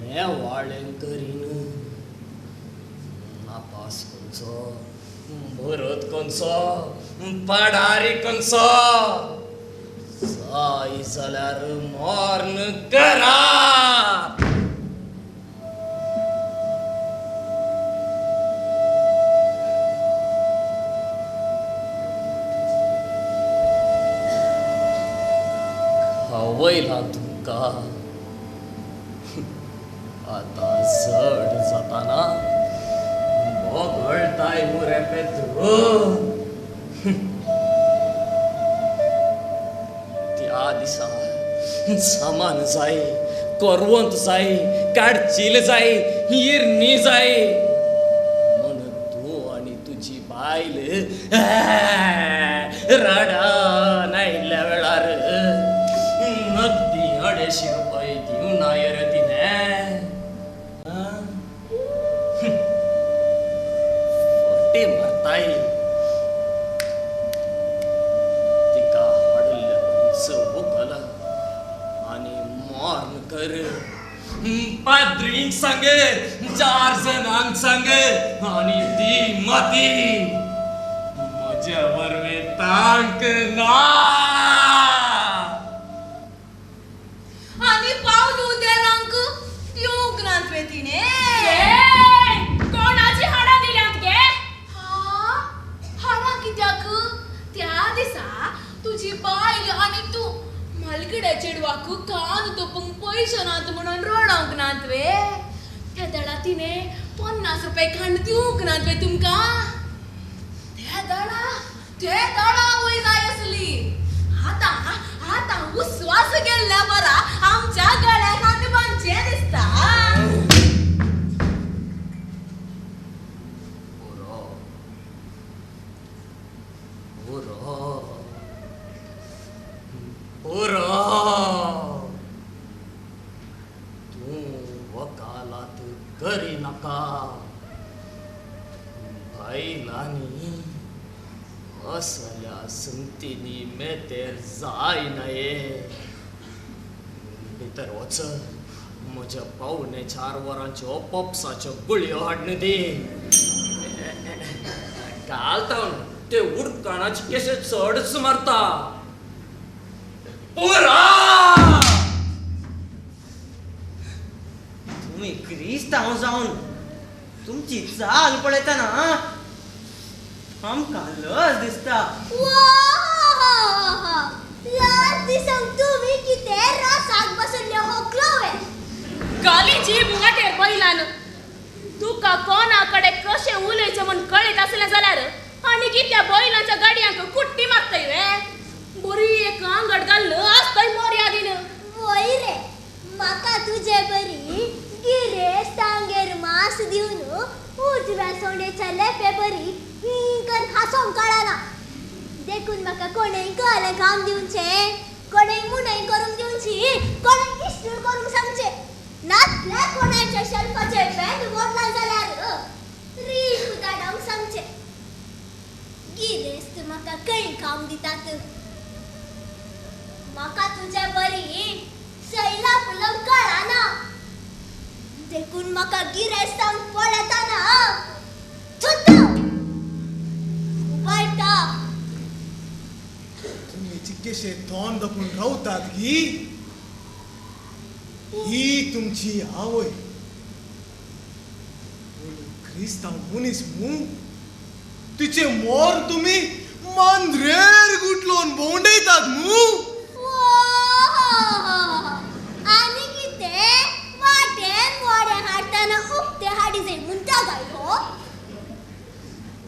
मेवाळें करीन. नापास खंयचो, भरत खंयचो, पडारी खंयचो, जाय जाल्यार मर्ण करा. वयला तुमकां आतां चड जाताना बोगळटाय मुरे पेत्रू. त्या दिसा सामान जाय, करवंत जाय, काडचील जाय, इरणी जाय म्हण तूं आनी तुजी बायल रडन आयिल्ल्या वेळार नगदी 250 रुपये दिवं ना रे तिणें. फटी मारताय. तिका हाडिल्लें वकल आनी मर्ण कर. पाद्रींक सांगे, 4 जाणांक सांगे आनी ती मती म्हजे वरवीं तांक ना. आनी पावलू देरांक दिवंक ना तुवें तिणें. कोणाची हाडां दिल्यांत गे? हाडां कित्याक? त्या दिसा तुजी बायल आनी तूं मालगड्या चेडवाक कान तोपूंक पयशे नात म्हणून रडोंक ना तुवें. त्या दळा तिणें 50 रुपये खांड दिवंक ना तुवें तुमकां. त्या दळा ते दळा वय जाय आसली. आतां आतां उस्वास गेल्ल्या बरा आमच्या गळ्याक हात बांदचें दिसता. पुरो पुरो पुरो. तूं वकालात करिनाका. बायलांनी असल्या संगतींनी मेतेर जायना ये. भितर वच, म्हज्या 3.75 वरांच्यो पप्साच्यो गुळयो हाडून दी. घालता ते उडकाणाचे केशे चडच मारता. पुरा. तुमी क्रिस्तांव जावन तुमची चाल पळयतना आमकां लज दिसता. लज दिसंक तुमी कितें रसाक बसल्ले होकलो वे? गाली जीब वाटेर बैलान. तुका कोणा कडेन कशें उलयचें म्हूण कळीत आसलें जाल्यार आनी कित्या बैलांच्या गाडयांक कुट्टी मारतय वे? बरी एक आंगड घाल्ल आसतय मोर्यादीन. वय रे, म्हाका तुजे बरी गिरेस्तांगेर मास दिवन उजव्या सोंडेच्या लेपे बरी कर हांसोंक कळना. देखून म्हाका कोणेंय कहलें काम दिवचें, कोणेंय मुणय करूंक दिवची, कोणेंय इश्टूर करूंक सांगचें. नातल्या कोणाच्या शेल्फाचेर बॅग मोडलां जाल्यार रीण धाडोवंक सांगचें. गिरेस्त म्हाका खंय काम दितात? म्हाका तुजे बरी सैला फुलोवंक कळना. देखून म्हाका गिरेस्तांक पळयतना थुत्ता उबायता. तुमी चिक्केशे तोंड दाखोवन रावतात गी? ही तुमची आवय पूण क्रिस्तांव मनीस मू, तिचे मोर तुमी मांद्रेर गुटलोवन भोंवडयतात मू. आनी कितें वाटेन मोडें हाडटना उक्तें हाडी जाय म्हणटा काय हो?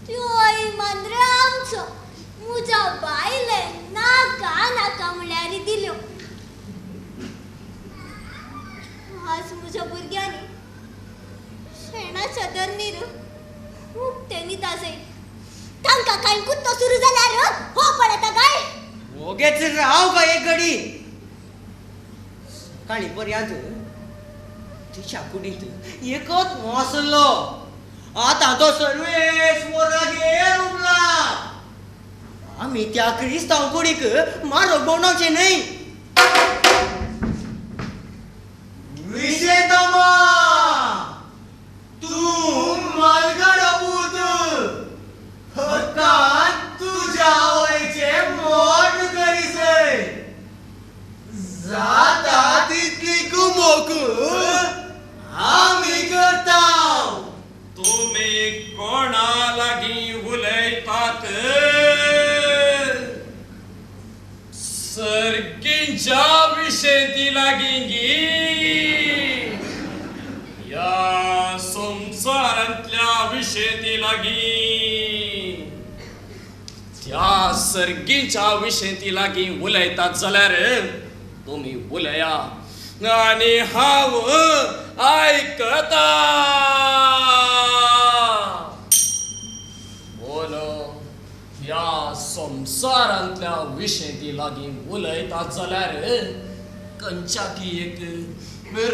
त्योय मांद्रे आमचो म्हज्या बायलेन नाका नाका म्हळ्यार दिल्यो. आज म्हज्या भुरग्यांनी शेणाच्या धरणीर उक्तें न्हिदा जाय. तांकां कांय कुत्तो सुरू जाल्यार हो पळयता काय? वोगेच राव काय एक घडी. सकाळीं पर्यांत तिच्या कुडींत एकच आसलो. आतां तो सर्वेस मोरागेर उरला. आमी त्या क्रिस्तांव कुडीक मारोग भोंवडावचें न्हय. लागीं त्या सर्गीच्या विशेंती लागीं उलयतात जाल्यार तुमी उलया आनी हांव आयकता. बोल ह्या संवसारांतल्या विशेंती लागीं उलयतात जाल्यार कंच्याकी एक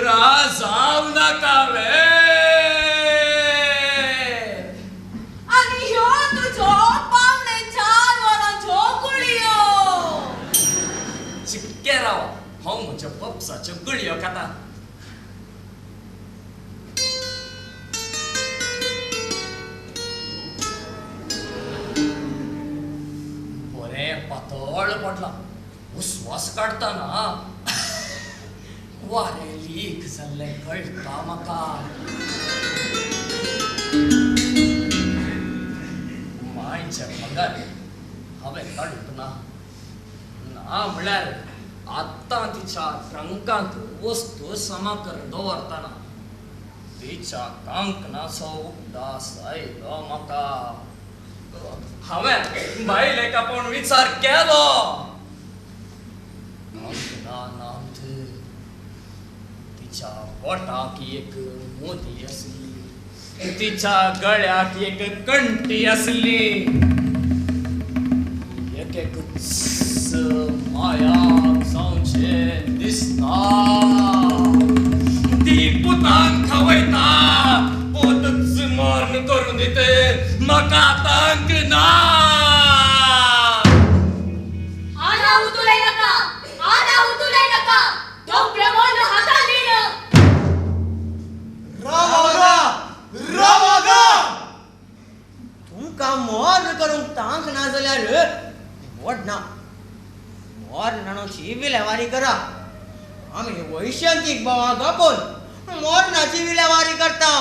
राजाव नाका वे. आनी ह्यो तुजो 3.75 वरांच्यो गुळयो. चिक्के राव, हांव म्हज्या पप्साच्यो गुळयो खाता. बरें पातळ पडलां, उस्वास काडटना वारें लीक जाल्लें कळटा म्हाका. मांयच्या भांगर हांवें काडूंक ना, ना म्हळ्यार आत्तां तिच्या ट्रंकांत वस्तू समा करून दवरतना तिच्या कांकणाचो उगडास आयलो म्हाका. हांवें बायलेक आपोवन विचार केलो, कांकणां नात, तिच्या बोटाक एक मोती आसली, तिच्या गळ्याक एक कंटी आसली, एक एकूच माया जावचें दिसता. ती पुतांक खावयता, पूतच मर्ण करून दिते, म्हाका तांक ना. आना उतुलय नाका, आना उतुलय नाका, दोगळे मोल हातान लीन. रावागा रावागा. तुमकां मोर करूंक तांक ना जाल्यार वडना मोर नाणोची विलेवारी करा. आमी वैशांतीक भावाक आपोवन मोरनाची विलेवारी करता.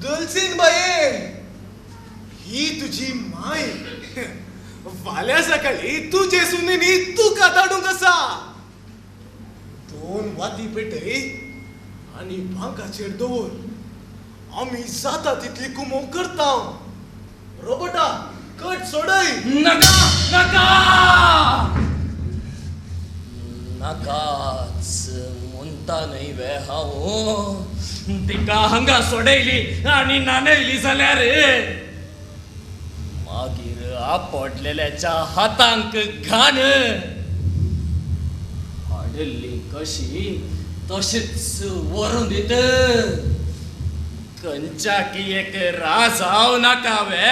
दुलसीन बाये, ही तुजी माय फाल्यां सकाळी तुजे सुनेनी तुका धाडूंक आसा. 2 वाती पेटय आनी बांकाचेर दवर. आमी जाता तितली कुमो करता. रोबोटा कट सोडय. नाका नाका नाकाच म्हणटा न्हय वे हांव. तिका हांगा सोडयली आनी नानयली जाल्यार मागीर आपडलेल्याच्या हातांक घाण हाडिल्ली कशी तशीच व्हरून दित. कंच्याकी एक राजाव नाका वे.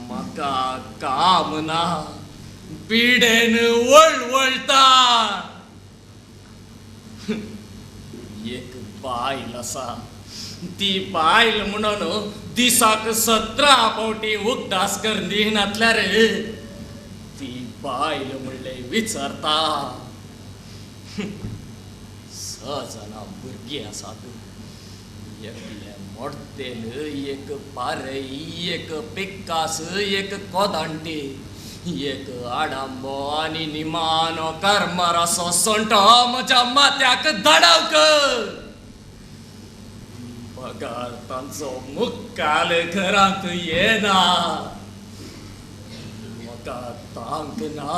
म्हाका काम ना, पिडेन वळवळटा. एक बायल आसा, ती बायल म्हणून दिसाक 17 फावटी उगडास करून दिनातल्यार ती बायल म्हणलें विचारता. 6 जाणां भुरगीं आसात, एकलें मोडतेल, एक पारय, एक पिक्कास, एक कोदांटी, एक आडांबो आनी निमानो करमरासो सोंटो म्हज्या माथ्याक धाडावक. बगार तांचो मुक्काल घरांत येना. म्हाका तांक ना,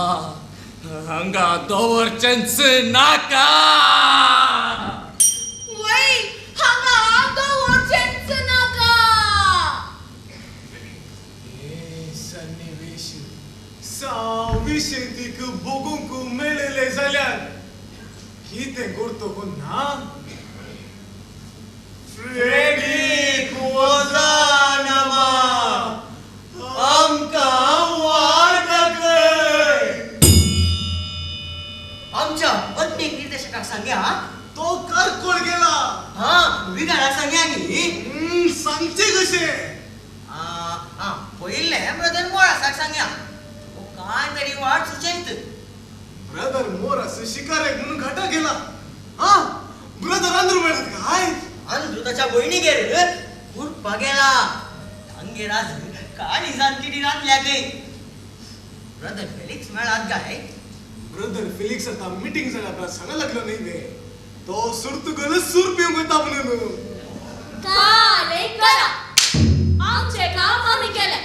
हांगा दवरचेंच नाका. वय हांगा दवरचेंच नाका. हे सन्निवेश साविशेंतीक भोगूंक मेळिल्ले जाल्यार कितें करतो ना. फ्रेडीक वजानामा आमकां वाट दाखय. आमच्या अज्ञेक निर्देशकाक सांगया, तो कारकोळ गेला. हा विगाराक सांगया न्ही. सांगचें कशें? आं पयलें ब्रदर मोरासाक सांगया, तो कांय तरी वाट सुचयत. ब्रदर मोरास शिकारेक म्हणून घाटा गेला. हा ब्रदर आंद्रू मेळत काय? आंद्रू ताच्या भयणीगेर कुरपा गेला. आमगेर आज काळिजान किटी रांदल्या खंय. ब्रदर फेलिक्स मेळात काय? ब्रदर फेलिक्स आतां मिटींग जाल्या उपरांत सांगा लागलो न्ही वे, तो सुरतुगल सूर पिवंक वता म्हणून. काले करा, आमचें काम आमी केलें.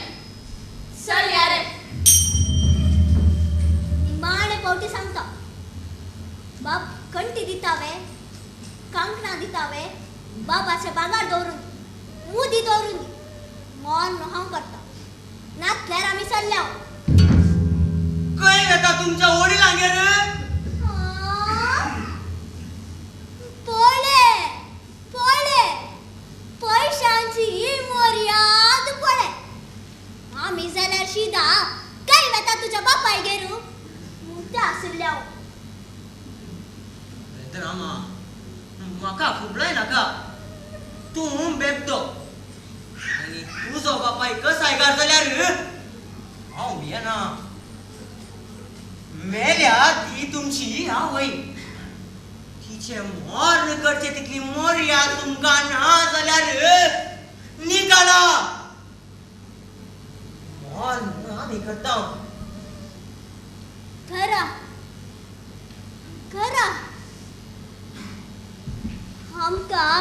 चल यारे. निमाणे पावटी सांगता, बाप कंटी दिता वे, कांकणां दिता वे, बाबाचे भांगर दवरून दी, मुदी दवरून दी, मन हांव करता, नातल्यार आमी चल्ल्या. खंय वेता तुमच्या वडिलांगेर? पळय पळय पयशांची मर्याद पळय. आमी जाल्यार शिदा खंय वेता तुज्या बापायगेर मुद्दा आशिल्ल्या. रामा म्हाका खुबलाय नाका, तूं बेबदो आनी तुजो बापाय कसायगार जाल्यार हांव भियेना. मेल्या ती तुमची आवय, तिचें मर्ण करचें तितली मर्याद तुमकां ना जाल्यार निकाला. मर्ण आमी करता. खरा खरा आमकां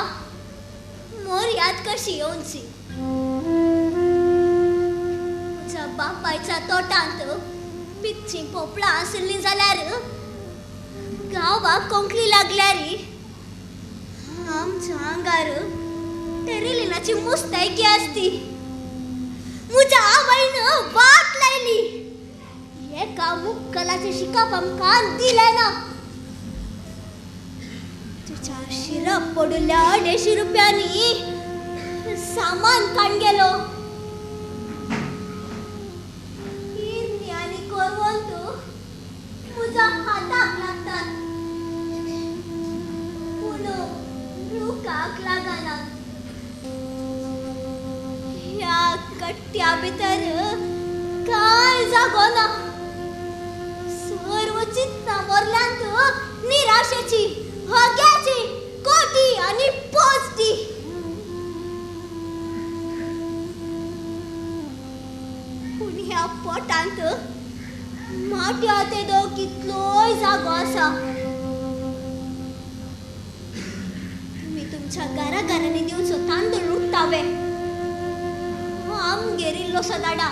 मर्याद कशी येवची. म्हज्या बापायच्या तोटांत पिकचीं पोपळां आशिल्लीं जाल्यार गांवाक कोंकली लागल्यार आमच्या आंगार टेरेलिनाची मुस्तायकी आसती. म्हज्या आवयन वाट लायली, एका मुक्कलाचें शिकप आमकां दिलें ना. तुज्या शिरप पडिल्ल्या 250 रुपयांनी सामान काण गेलो. इरनी आनी कोरवंत म्हज्या हाताक लागतात, पूण रुखाक लागनात. ह्या कट्ट्या भितर कांय जागो ना. सर्व चिंतना भरल्यांत निराशेची, हग्याची, कोटी आनी पोचटी. पूण ह्या पोटांत माट्या तेदो कितलोय जागो आसा. तुमी तुमच्या घरा घरांनी दिवचो तांदूळ लुट्टावे, आमगेर इल्लोसो धाडा.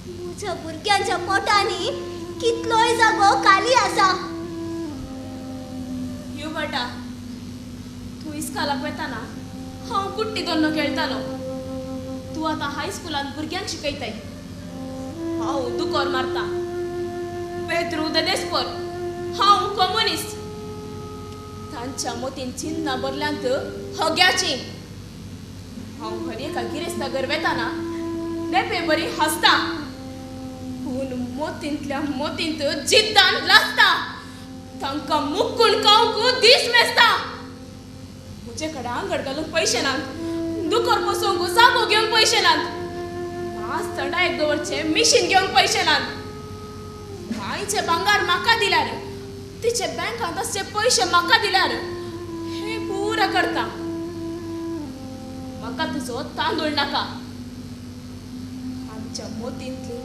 म्हज्या भुरग्यांच्या पोटांनी कितलोय जागो खाली आसा. ह्युबर्टा, तूं इस्कालाक वेताना हांव कुट्टी दोन्नो खेळटालो. तूं आतां हायस्कुलांत भुरग्यांक शिकयताय, हांव दुकोर मारता. पेद्रू the देस्पोर, हांव कम्युनिस्ट. तांच्या मोतीन चिन्नां भरल्यांत हग्याचीं. हांव हर एका गिरेस्ता घर वेताना लेपे बरी हांसता, पूण मोतींतल्या मोतींत जिद्दान लागता. तांकां मुक्कून खावंक दीस मेजता. म्हजे कडेन आंगड घालूंक पयशे नात, दुकोर बसोवंक जागो घेवंक पयशे नात, मांस थंडायेक दवरचें मिशीन घेवंक पयशे नात. मांयचें भांगर म्हाका दिल्यार, तिचे बँकांत आसचे पयशे म्हाका दिल्यार हें पुरो करता. म्हाका तुजो तांदूळ नाका. आमच्या मोतींतली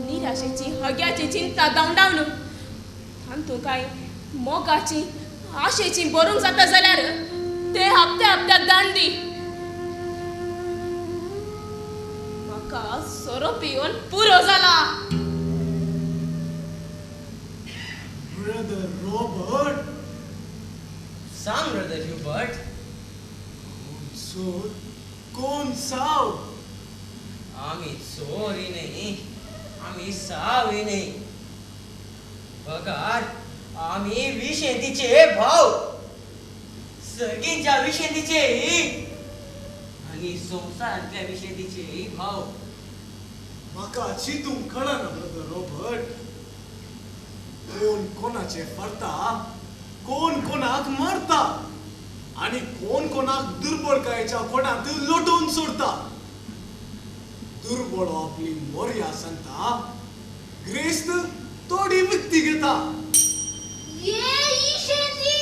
निराशेची, हग्याची चिंता धांवडावन तातूंत कांय मोगाची, आशेची भरूंक जाता जाल्यार ते हप्त्या हप्त्याक दान दी. म्हाका सोरो पिवन पुरो जाला. Brother Robert. सांग ब्रदर ह्युबर्ट. कोण चोर कोण साव? आमी चोरी न्ही, आमी सावय न्ही, बगार आमी विशेंतीचे भाव, सर्गींच्या विशेंतीचे आनी संवसारांतल्या विशेंतीचे भाव. म्हाका चिंतूंक कळना ब्रदर रॉबर्ट, कोण कोणाचे फरता, कोण कोणाक मारता आनी कोण कोणाक दुर्बळकायेच्या कोणांत लोटून सोडता. दुर्बळ आपली मोर्या सांगता, ग्रेस्त थोडी विकती घेता. ये ईशेंती.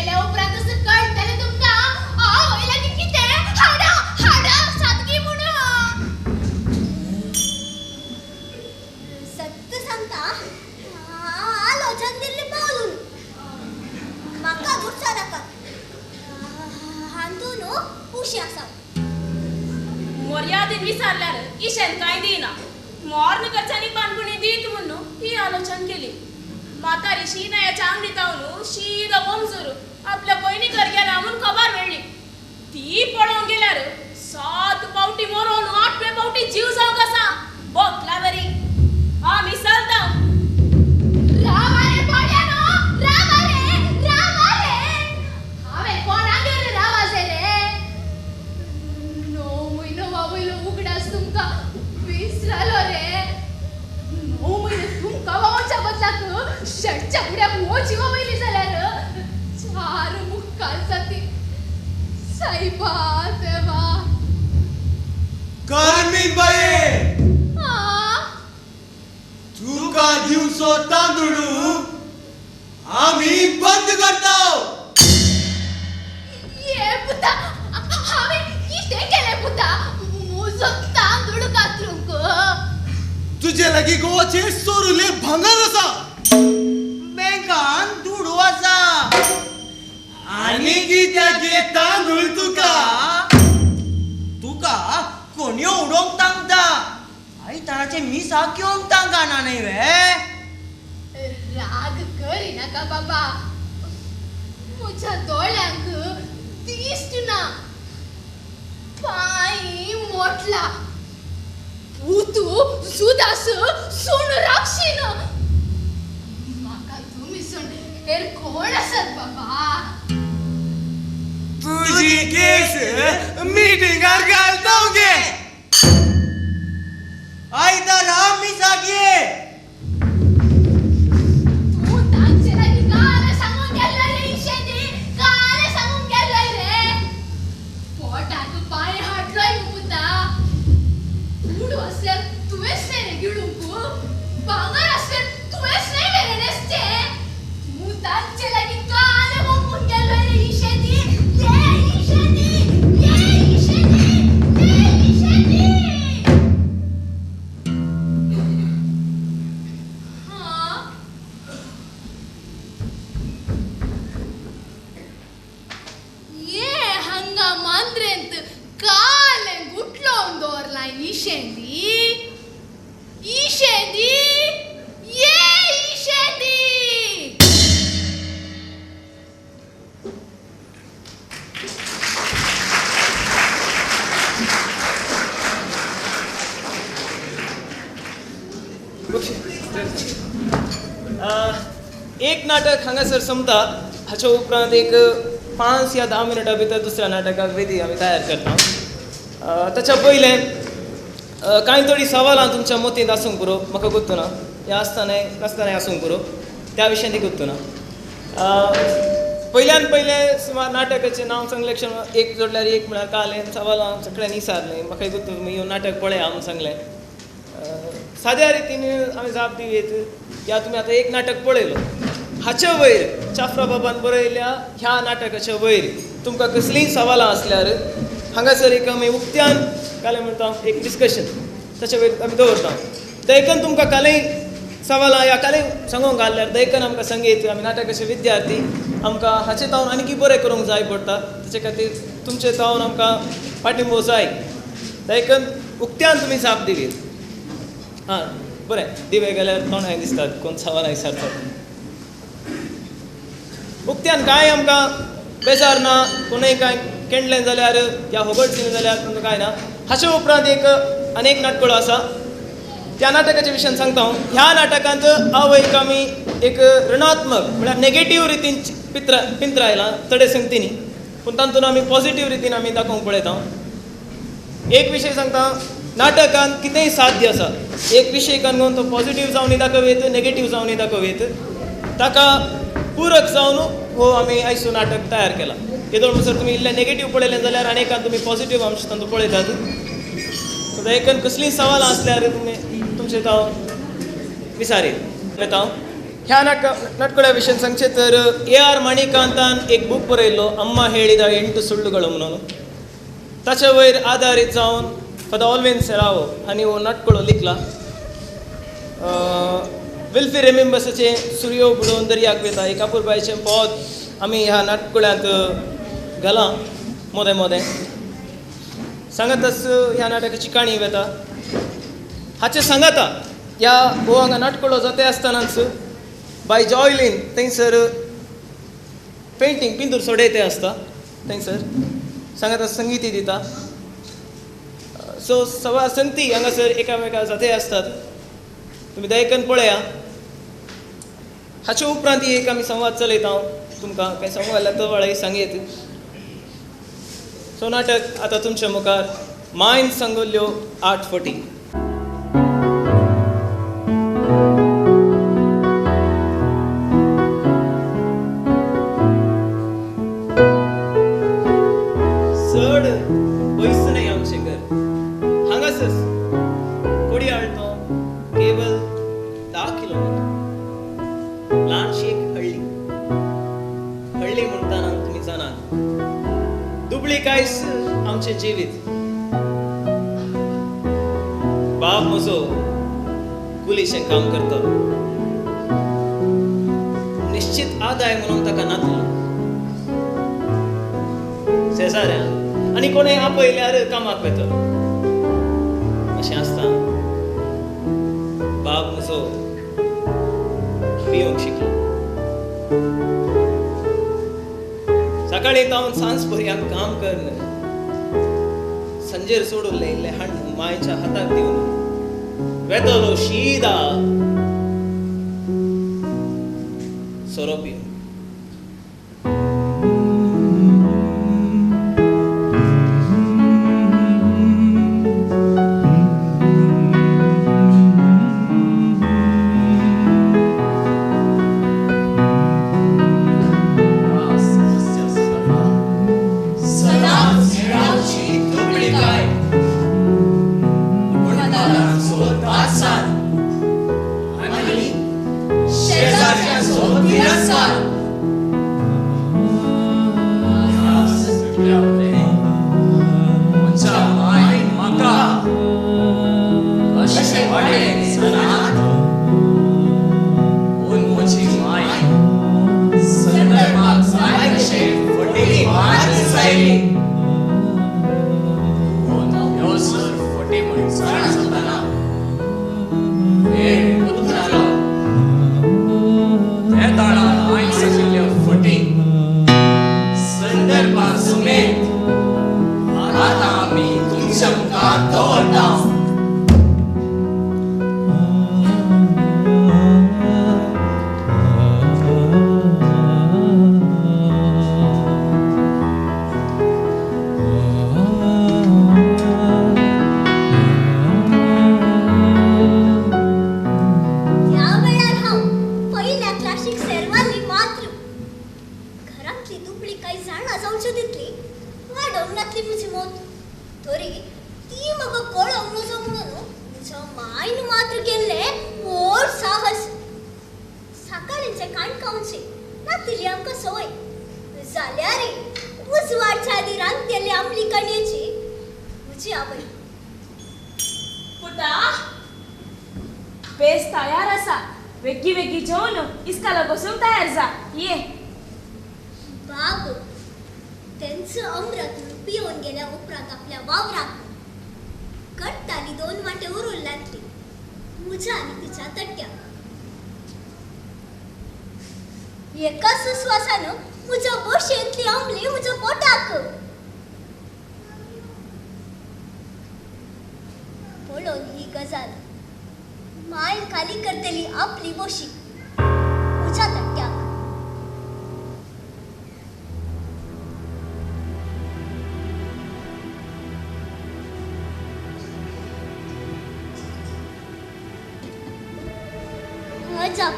मेल्या उपरांतच कळटलें तुमकां आवय लागीं कितें हाडां हाडां सादगी म्हणून. सत्य सांगता, आलोचन दिल्ली पावलून म्हाका गुस्सा नाका. हांतून उशी आसा. मर्यादीन विचारल्यार इशेन कांय दिना. मोर्न करच्यांनी बांदपुणी दीत म्हणून ही आलोचन केली. म्हातारी शिनायाच्या आंगडी तावन शीदा ओमजूर आपल्या भयणी घर गेला म्हणून खबर मेळ्ळी. ती पळोवंक गेल्यार 7 पावटी मरोन 8वे पावटी जीव जावंक आसा. बोकला बरी आमी चलता. रावा रे पाड्यानो, रावा रे, रावा रे. हांवें कोणागेर रावाचें रे? 9 म्हयनो वावयलो उगडास तुमकां विसरलो रे. 9 म्हयने तुमकां वावच्या बदलाक शेटच्या उड्याक वची वावयली जाल्यार 4 मुक्काल जाती. सायबा देवा. कार्मीन बाये, तुका दिवचो तांदूळ आमी बंद करता. ये पुता, हांवें कितें केलें पुता? म्हजो तांदूळ कातरूंक तुजे लागीं गोवाचेर चोरुले भांगर आसा. बँकान दुडू आसा. आनी कित्याक तांदूळ तुका? तुका कोणयो उडोवंक तांकता. आयताराचें मिसाक घेवंक तांकाना न्हय वे? राग करिनाका बाबा, म्हज्या दोळ्यांक दिश्ट ना, पांय मोडला. पुतू जुदास सूण राक्षीन. म्हाका तुमी सूण हेर कोण आसात बाबा? तुजी केस मिटिंगार घालता गे. आयतारा मिसाक ये. तूं तांचे लागीं काल सांगून गेल्लो रे इशेंदी, काल सांगून गेल्लो रे. पोटाक पांय हाडलोय मु पुता. दुडू आसल्यार तुवेंच न्हय रे गिळूंक, भांगर आसल्यार तुवेंच न्हय रे न्हेसचें. तूं तांचे लागीं काल वोंपून गेल्लो रे इशेंदी. ये इशेंदी, ये इशेंदी, ये इशेंदी. हां, ये हांगा मांद्रेंत कालें गुटलोवन दवरलां इशेंदी. इशेंदी, ये इशेंदी. एक नाटक हांगासर सोंपता. हाच्या उपरांत एक 5 या 10 मिनटां भितर दुसऱ्या नाटकाक वेदी आमी तयार करता. ताच्या पयलें कांय थोडीं सवालां तुमच्या मतींत आसूंक पुरो, म्हाका गुत्तू ना, ह्या आसतनाय नासतनाय आसूंक पुरो, त्या विशयान ती गुत्तू ना. पयल्यान पयलें सुमार नाटकाचें नांव सांगलें क्षण एक जोडल्यार एक म्हळ्यार कालें सवालां सगळ्यांनी विचारलें. म्हाका गुत्तू तुमी येवन नाटक पळया म्हूण सांगलें. साद्या रितीन आमी जाप दिवयेत या तुमी आतां एक नाटक पळयलो, हाचे वयर चाफ्रा बाबान बरयल्या ह्या नाटकाच्या वयर तुमकां कसलींय सवालां आसल्यार हांगासर एक आमी उक्त्यान कालें म्हणटा एक डिस्कशन ताचे वयर आमी दवरता. दैकन तुमकां कालें सवालां ह्या कालें सांगूंक घाल्यार दैकन आमकां संगीत आमी नाटकाचे विद्यार्थी आमकां हाचे तावन आनीकय बरें करूंक जाय पडटा, ताचे खातीर तुमचे तावन आमकां पाठिंबो जाय. दैकन उक्त्यान तुमी जाप दिली. हां बरें, दिवे गेल्यार तोंडाय दिसतात कोण सवालां विचारतात. उक्त्यान कांय आमकां बेजार ना, कोणूय कांय केंडलें जाल्यार या होगडचें जाल्यार तुमकां कांय ना. हाचे उपरांत एक अनेक नाटकुळो आसा, त्या नाटकाच्या विशयान सांगता हांव. ह्या नाटकांत आवयक आमी एक ऋणात्मक म्हळ्यार नेगेटीव रितीन पिंत्रायलां चडे संगतींनी, पूण तातूंत आमी पॉझिटीव रितीन आमी दाखोवंक पळयता. एक विशय सांगता, नाटकान कितेंय साध्य आसा. एक विशय घेवन तो पॉझिटीव जावनूय दाखोवं नेगेटीव जावनूय दाखोवं, ताका पूरक जावन हो आमी आयचो नाटक तयार केला. येदोळ म्हणसर तुमी इल्लें नेगेटीव पळयलें जाल्यार आनी तुमी पॉझिटीव अंश तातूंत पळयतात. सो देखून कसलींय सवालां आसल्यार तुमी तुमचे हांव विचारीत येता. ह्या नाटकुळ्या विशयन सांगचें तर ए आर मणिकांतान एक बूक बरयल्लो अम्मा हेळिदा 8 सुಳ್ಳುಗಳು म्हणून. ताचे वयर आदारीत जावन फादर ऑलविन सेरावो हांणी हो नाटकुळो लिखला. विल्फी रेमिंबसाचें सुर्यो बुडोवन दर्याक वेता एक अपुरबायचें पद आमी ह्या नाटकुळ्यांत घालां. मोदें मोदें सांगातच ह्या नाटकाची काणी वेता. हाचें सांगाता ह्या हो हांगा नाटकुळो जाता आसतनाच बाय जॉयलीन थंयसर पेंटींग पिंतूर सोडयते आसता थंयसर सांगाता संगीतय दिता. सो सवा संगती हांगासर एकामेका जाते आसतात. तुमी दयकन पळया. हाचे उपरांत एक आमी संवाद चलयता. हांव तुमकां कांय संवाद जाल्यार तो वेळार सांगयत. सो नाटक आतां तुमच्या मुखार मायन सांगल्ल्यो 8 फटी. चड पयस न्हय आमचें घर, हांगासर कोडियाळ तो केवल 10 किलोमिटर. ल्हानशी एक हळ्ळी. हळ्ळी म्हणटाना तुमी जाणात दुबळी कांयच आमचें जिवीत. बाब म्हजो कुलीचें काम करतालो. निश्चित आदाय म्हणून ताका नातलो. शेजाऱ्यान आनी कोणें आपयल्यार कामाक वेतलो. अशें आसता बाब म्हजो पिवंक शिकलो. सकाळीं तावन सांज पर्यंत काम करून संजेर सोडून इल्लें हाड मायच्या हाताक दिवन वेतलो शीदा सोरो पिवन.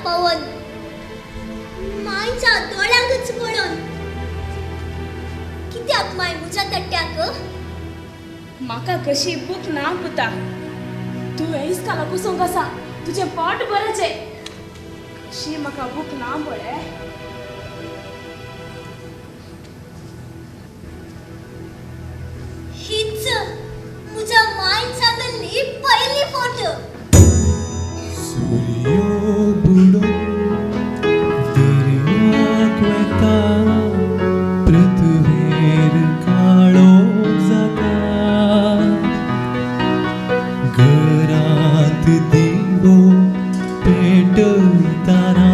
पवन मायच्या दोळ्यांकच पळोवन कित्याक माय म्हज्या तट्ट्याक? म्हाका कशी भूक ना पुता. तूं इस्काला कुसूंक आसा, तुजें पोट बरेंचें. शी म्हाका भूक ना पळय. हीच म्हज्या मायन सांगल्ली पयली फोटो. सूर्यो बुडून दर्याक वता, पृथ्वेर काळो जाता, घरांत दिवो पेटयतना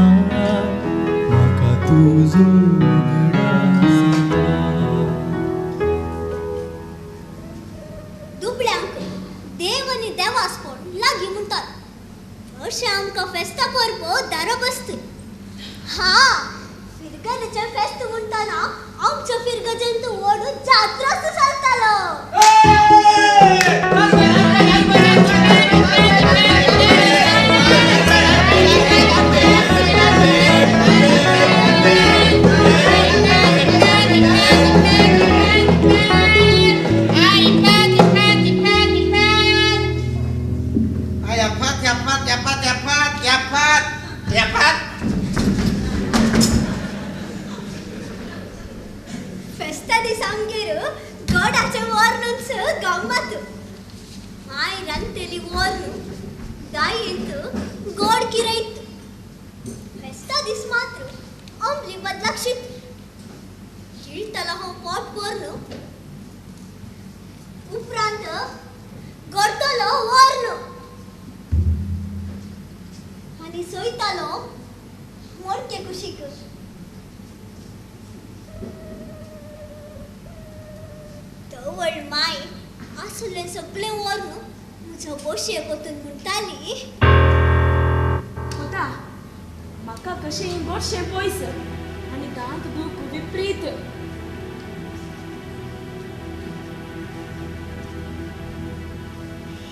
म्हाका तुजो उगडास येता. दुबळ्यांक देव आनी देवासपण लागीं म्हणटात. अशें आमकां फेस्ता परबो दारा बसत. हा, फिरगजेचें फेस्त म्हणटना आमच्या फिरगजेंत व्हड जात्राच चलतालो. फेस्ता दीस आमगेर गोडाचें वर्णूच गम्मत. माय रांदतली वर्ण दायेंत गोड किरयत. फेस्ता दीस मात्र अंबली बदलाक शीत गिळटलो हांव पोट भरून, उपरांत गरतलो वर्ण आनी सोयतालो मोडके कुशीक. तवळ माय आसलें सगळें वर्ण म्हज्या बशयेक वचून म्हणटाली, पुता म्हाका कशें गोडशें पयस आनी दांत दूख विपरीत.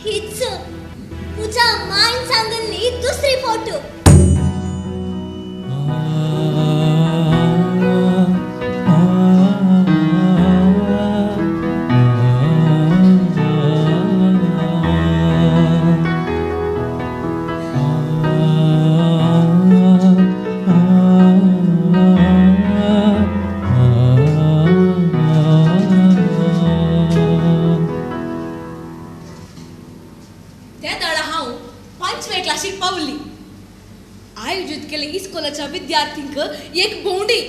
हीच म्हज्या मायन सांगल्ली दुसरी फोटो. त्या दाडा हांव 5वे क्लासीक पावली. आयोजीत केले इस्कोलाच्या विद्यार्थींक एक भोंवडी,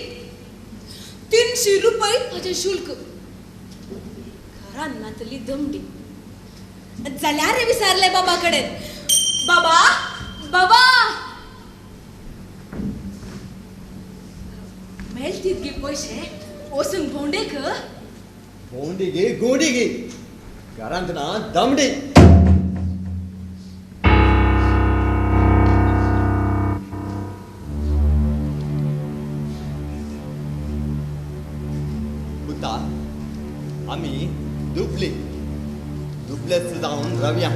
300 रुपये ताचें शुल्क. घरान नातली दमडी जाल्यार विचारलें बाबा कडेन, बाबा बाबा मेळटीत गे पयशे वचूंक भोंवडेक? भोंवडी गे गोंडी गे, घरांत ना दमडी. पुता, आमी दुबली दुबलेच जावन रावया.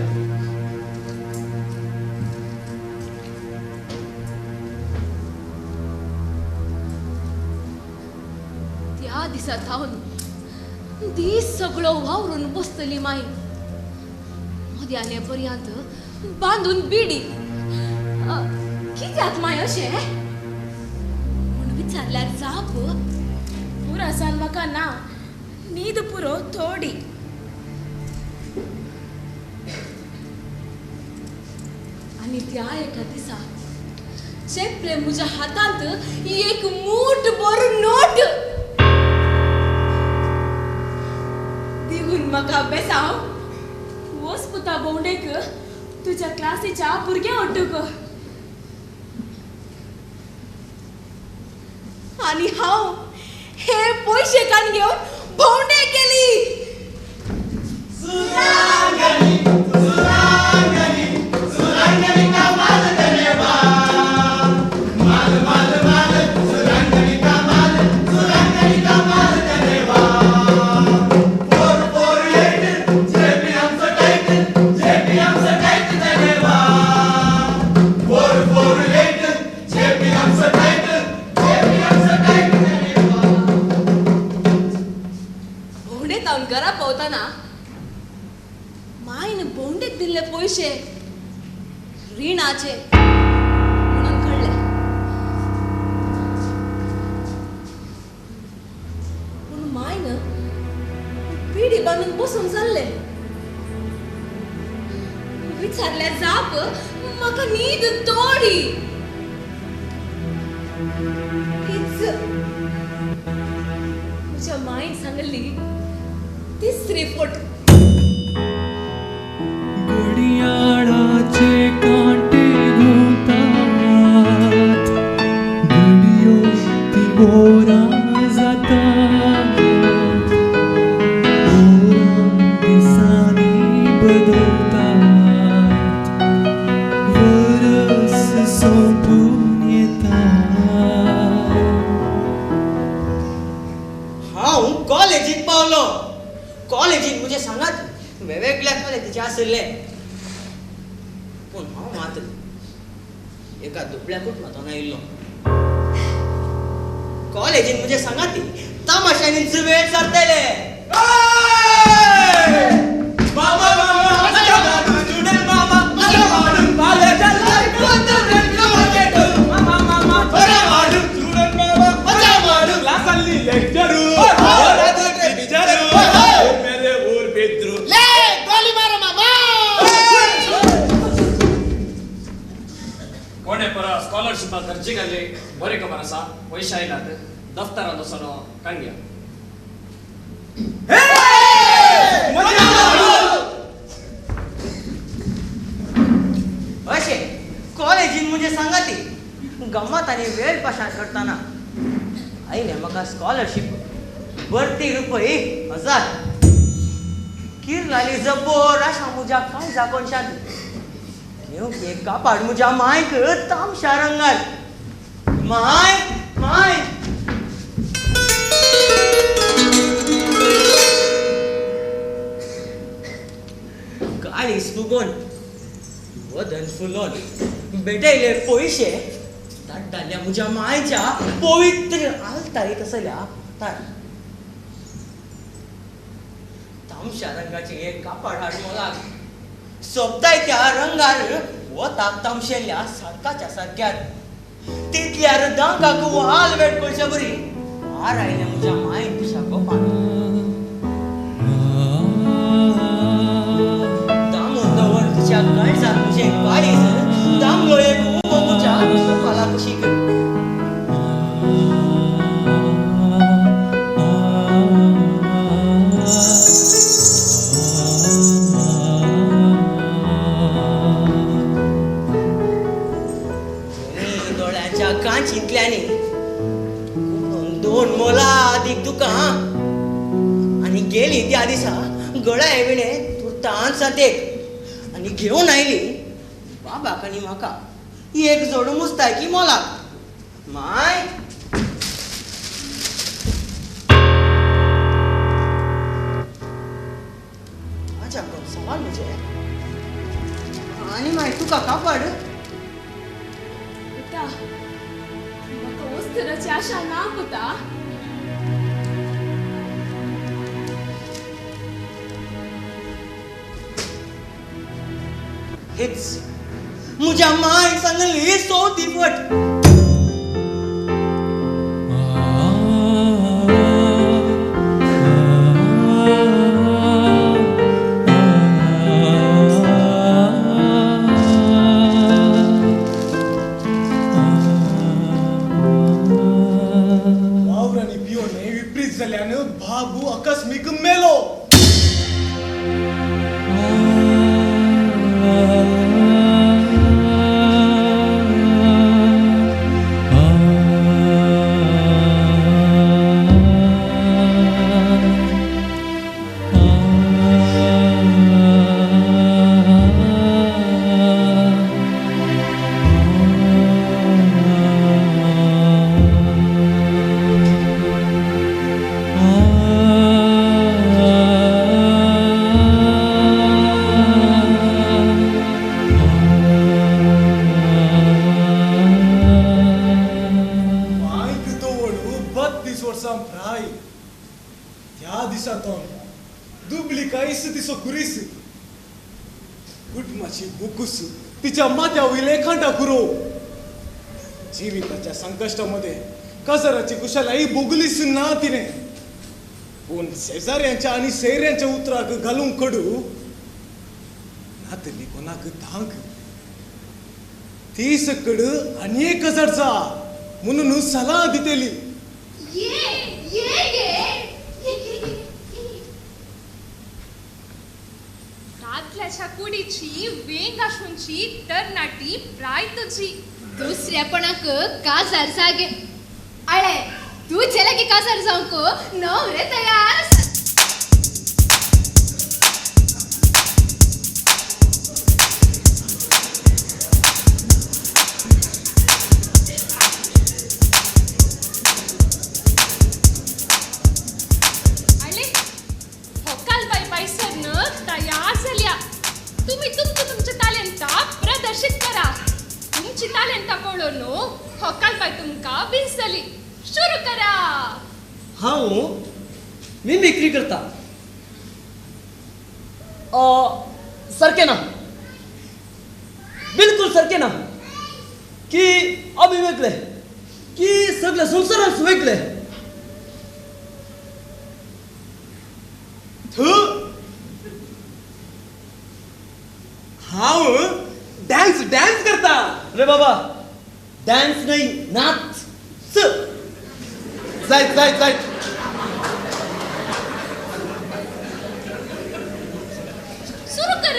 त्या दिसा थावन दीस सगळो वावरून बसतली माई. मध्याने पर्यंत बांदून बिडी. कित्याक माय अशें म्हूण विचारल्यार जाप, पुरासान म्हाका ना न्हीद पुरो थोडी. आनी त्या एका दिसा चेपले म्हज्या हातांत एक मूठ भर नोट दिवन म्हाका बेसांव, वच पुता भोंवडेक तुज्या क्लासीच्या भुरग्यां ओटूक. आनी हांव हे पयशे कान घेवन भोंवडे केली. सुरांगणी सुरांगणी सुरांगणी का माल धन्यवा, माल माल माल सुरांगणी का माल, सुरांगणी का माल धन्यवा. 4 4 8 जेपी आमचं टाईट, जेपी आमचं टाईट धन्यवा. 4 4 8 जेपी आमचं टाईट, जेपी आमचं टाईट धन्यवा. भोंवडेत हांव घरा पावतना मायन भोंवडेक दिल्ले पयशे रिणाचे म्हणून कळ्ळें. मायन पिडी बांदून बसून जाल्लें. विचारल्या जाप म्हाका न्हीद तोडी. म्हज्या मायन सांगली तिसरी फोट. घडयाळाचे कांटे घुंवतात, घडयो ती वरां जातात, वरां दिसांनी बदलतात, वरस सोंपून येता. हांव कॉलेजीक पावलो. कॉलेजीत म्हजें सांगात वेगवेगळ्या कॉलेजीचे आशिल्ले, पूण हांव मात एका दुबळ्या कुटुंबांतल्यान आयिल्लो. कॉलेजीन म्हजें सांगात तमाशांनी वेळ सरतले. स्कॉलरशिपा खर्ची घाली बरी खबर आसा, पयशे आयलात दफ्तरांत वचून काडया. अशें कॉलेजीन म्हजें सांगाती गमत आनी वेळ पाशार करतना आयलें म्हाका स्कॉलरशीप भरती रुपये 1000. किरलाली जबोर आशा म्हज्या काळजा कोनशांत घेवंक एक कापाड म्हज्या मायक तामशा रंगार. My my काळीज फुगोवन वदन फुलोवन भेटयले पयशे धाडटाल्या म्हज्या मायच्या पवित्र आलतारीत आसल्या हातार. तामशा रंगाचें एक कापाड हाड मोलाक सोबताय त्या रंगार वताक तामशेल्ल्या सारकाच्या सारक्यार. तितल्यार दांगाक वाल वेट पळच्या बरी हार आयल्या म्हज्या मायन तुज्या गोपान. दामून दवर तुज्या काळजाक म्हजें काळीज दामलो एक उबो म्हज्या गोपाला कुशीक. कांचींतल्यांनी दोन मोलादीक दुकां आनी गेली त्या दिसा गळ्या विणे तुर्तान सांतेक आनी घेवन आयली बाबाक आनी म्हाका एक जोड मुस्तायकी मोलाक. My आजा कोण सवाल म्हजें आनी माय तुका कापड. म्हाका वस्तराची आशा ना पुता. हेच म्हज्या मायन सांगली सोदी फट. बाबू आकस्मीक मेलो. तिच्या माथ्या वयले खांडा कुरो जिविताच्या संकश्टामध्ये काजराची कुशालाई भोगलीच ना तिने. पूण शेजाऱ्यांच्या आनी सैऱ्यांच्या उतराक घालूंक कडू नातली कोणाक धांक ती सकड आनी एक हजारचा म्हणून सलाह दितली. ये ये गे दादल्याच्या कुडीची वेंग आसूनची तरणाटी प्राय तुजी. दुसऱ्यापणाक काजार जागे अळे तुझे लागी काजार जावंक नवरे तयार आसात. अळे होकाल बाय पायसर तयार जाल्या. तुम्ही तुमचं तुमच्या तालेंता प्रदर्शित करा. तुमची तालेंता पळोवन होकाल बाय तुमकां विंचतली. सुरू करा. हांव मिमिक्री करता. सारकें ना, बिलकुल सारकें ना की आमी वेगळे की सगळे संवसारांत वेगळे. हांव डान्स डान्स करता. रे बाबा डान्स नाही, नाच. जायत जायत जायत. सुरू कर.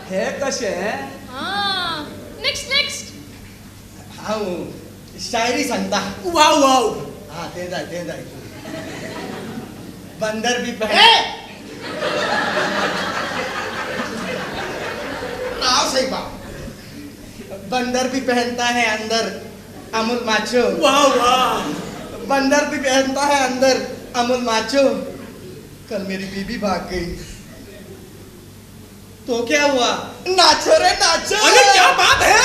हे कशें? Next next. हांव शायरी सांगता. वाव वाव. हा ते जाय ते जाय. बंदर बी पहन राव साहेबा. बंदर भी पहनता है अंदर अमूल माचो. वाह वाह. बंदर भी पहनता है अंदर अमूल माचो. कल मेरी बीबी भाग गई तो क्या हुआ? नाचो रे नाचो. अरे क्या बात है.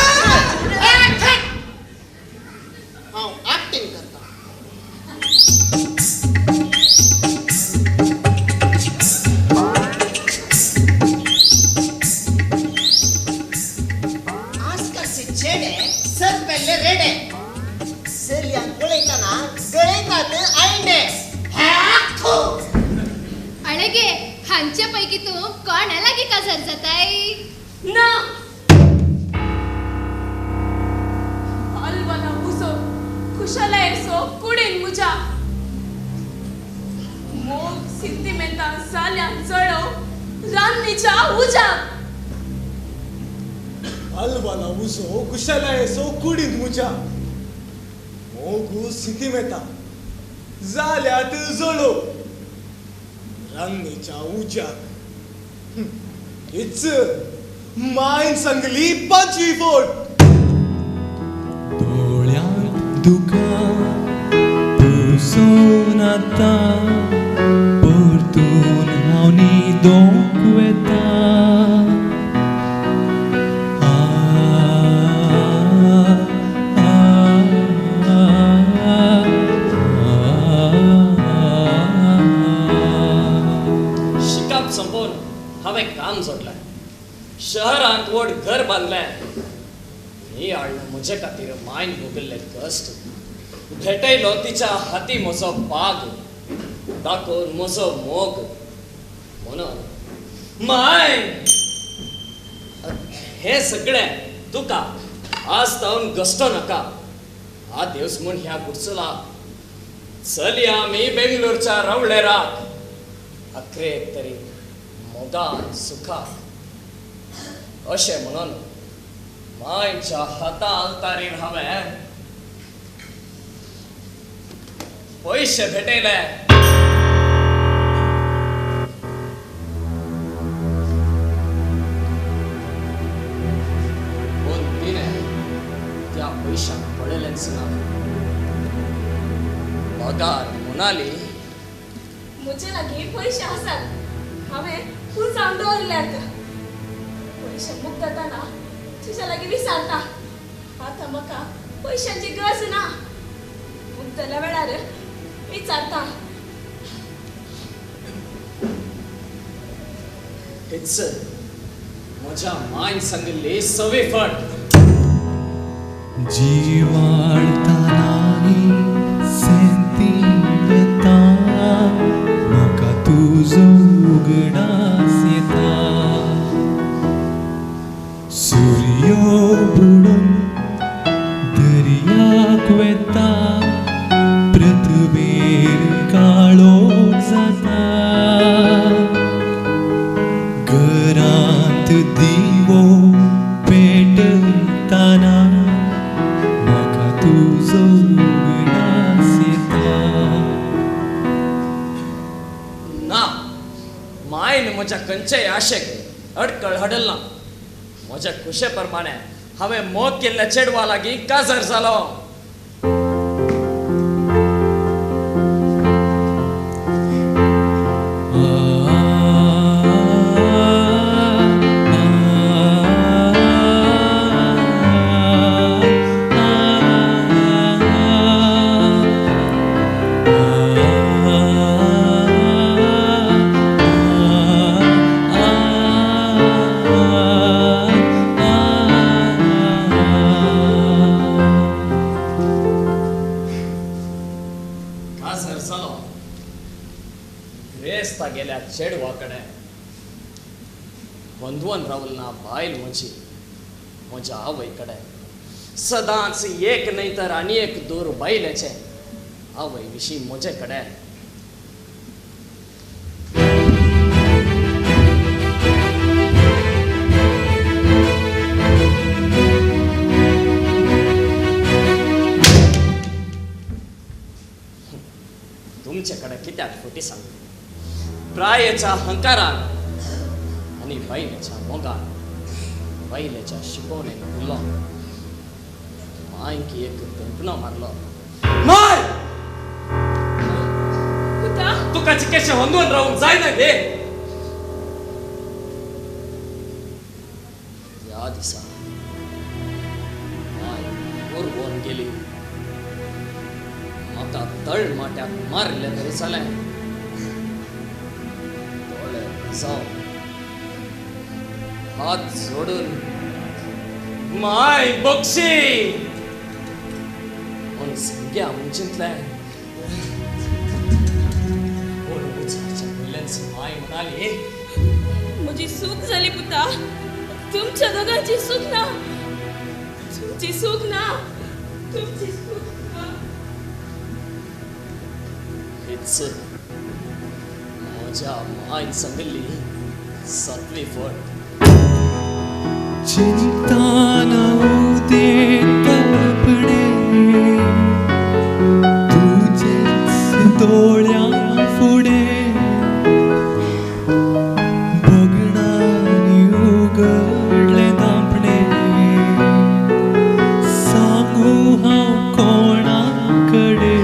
हांव एक्टिंग करता. आजकालचे चेडे सर पेल्ले रेडे चलयांक पळयतना गळयतात आयंडे. अळे गे हांचे पैकी तूं कोणा लागीं काजार जाताय? ना हलवाला उजो खुशालायेसो कुडीन मुजा मोग सिंतिमेंतां जाल्या जळोव रान्नीच्या उज्याक. हलवाला उजो कुशलायेसो कुडीन मुजा मोगू सिंतिमेंतां जाल्यात जळोव रान्नीच्या उज्याक. इच मायन सांगली 5 फोट. दोळ्यांत दुकां पुसून आतां परतून हांव न्हिदोंक वता. शिकप संपोवन हांवें काम सोडलें. शहरांत व्हड घर बांदलें. ही हाडलो म्हजे खातीर मायन भोगिल्ले कश्ट. भेटयलो तिच्या हाती म्हजो बाग दाखोवन म्हजो मोग. म्हणून माय हें सगळें तुका आज तावन गश्टो नाका. आदेवस म्हूण ह्या गुडसुला चलया आमी बेंगलोरच्या रवळेराक अखरेक तरी मोगान सुखाक. अशें म्हणून मायच्या हाता आलतारीर हांवें पयशे भेटयले. पूण तिणें त्या पयशांक पळयलेंच ना. पगार म्हणाली म्हजे लागीं पयशे आसात, हांवें पुरसावन दवरल्यात. पयशे मुक्त जातना तुज्या लागीं विचारता. आतां म्हाका पयशांची गरज ना. मुक्तल्या वेळार विचारता. हेच म्हज्या मायन सांगिल्ली सवी फट. जिवाळतानानी सेंती येता म्हाका तुजो उगडास येता सुर्यो बुडून दर्याक वेता पृथ्वीर काळोख जाता घरांत दिवो पेटताना म्हाका तुजो उगडास येता. ना मायन म्हज्या खंयच्याय आशेक अडकळ हाडल ना. म्हज्या खुशे प्रमाणे हांवें मोग केल्ल्या चेडवा लागीं काजार जालो. काजार जालो ग्रेस्ता गेल्या चेडवा कडेन बंदवन रावल ना बायल म्हजी म्हज्या आवय कडेन सदांच एक न्हय तर आनी एक दूर बायलेचें आवय विशीं म्हजे कडेन. तुमचे कडेन कित्याक फटी सांगू? प्रायेच्या हंकारान आनी बायलेच्या मोगान बायलेच्या शिकोवणेन उरलो. मांयक एक धंपणो मारलो. माय तुका चिकेशें होंदून रावंक जायना गे. ह्या दिसा माय उरवोन गेली. म्हाका तळमाट्याक मारलें तरी जालें. दोळे जाव हात जोडून माय बक्षी म्हूण सांग्या म्हूण चिंतलें. पूण उचारच्या पयल्याच माय म्हणाली, म्हजी चूक जाली पुता, तुमच्या दोगांची चूक ना, तुमची चूक ना, तुमची चूक ना. हेच म्हज्या मायन सांगिल्ली सातवी फट. चिंताना उदेतपणे तुजेच दोळ्यां फुडें भोगणांनी उगडलें धांपणें सांगू हांव कोणा कडेन.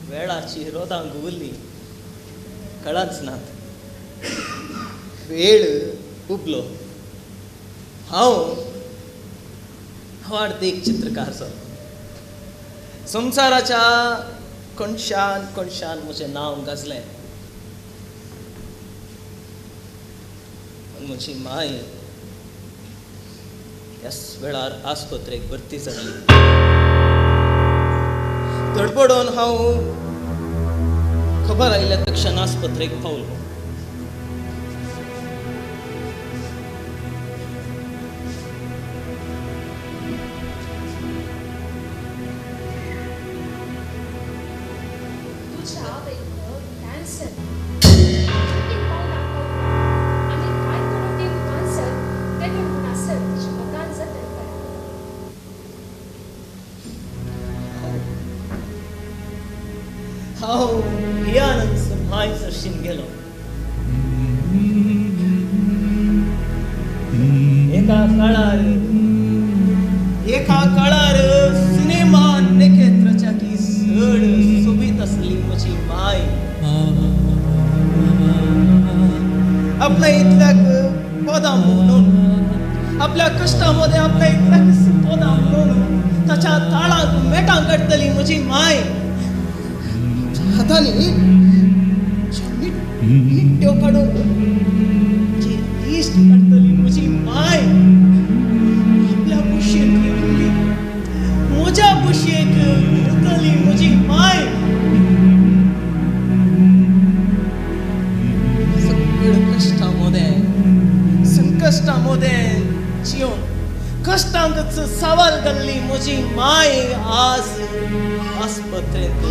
वेळाची रोदां घुंवल्ली कळच नात. वेळ उबलो. हांव अर्देक चित्रकार जालो. संवसाराच्या कोनशान कोनशान म्हजें नांव गाजलें. म्हजी माय त्याच वेळार आस्पत्रेक भरती जाली. धडपडून हांव खबर आयिल्ल्या तक्षण आस्पत्रेक पावलो. तुझ्या आवयक कॅन्सर आनी कांय थोडो तेंप कॅन्सर तेदोळ म्हणसर तुजी मोगान जतन करा. हांव भियानच माय सरशीन गेलो. एका काळार एका काळार सिनेमा नखेत्राच्या की चड सोबीत आसली म्हजी माय. आपल्या इतल्याक पदां म्हणून आपल्या कश्टां मदें आपल्या इतल्याक पदां म्हणून ताच्या ताळाक मेटां काडटली म्हजी माय. हातांनी निट्ट्यो काडून म्हजी लिस्ट काडटली म्हजी माय. आपल्या बुशयेक घेतली म्हज्या बुशयेक घेतली म्हजी माय. सगळ्या कश्टां मदें संकश्टां मदें जियोन कश्टांकच सवाल घाल्ली म्हजी माय आज आस्पत्रेंत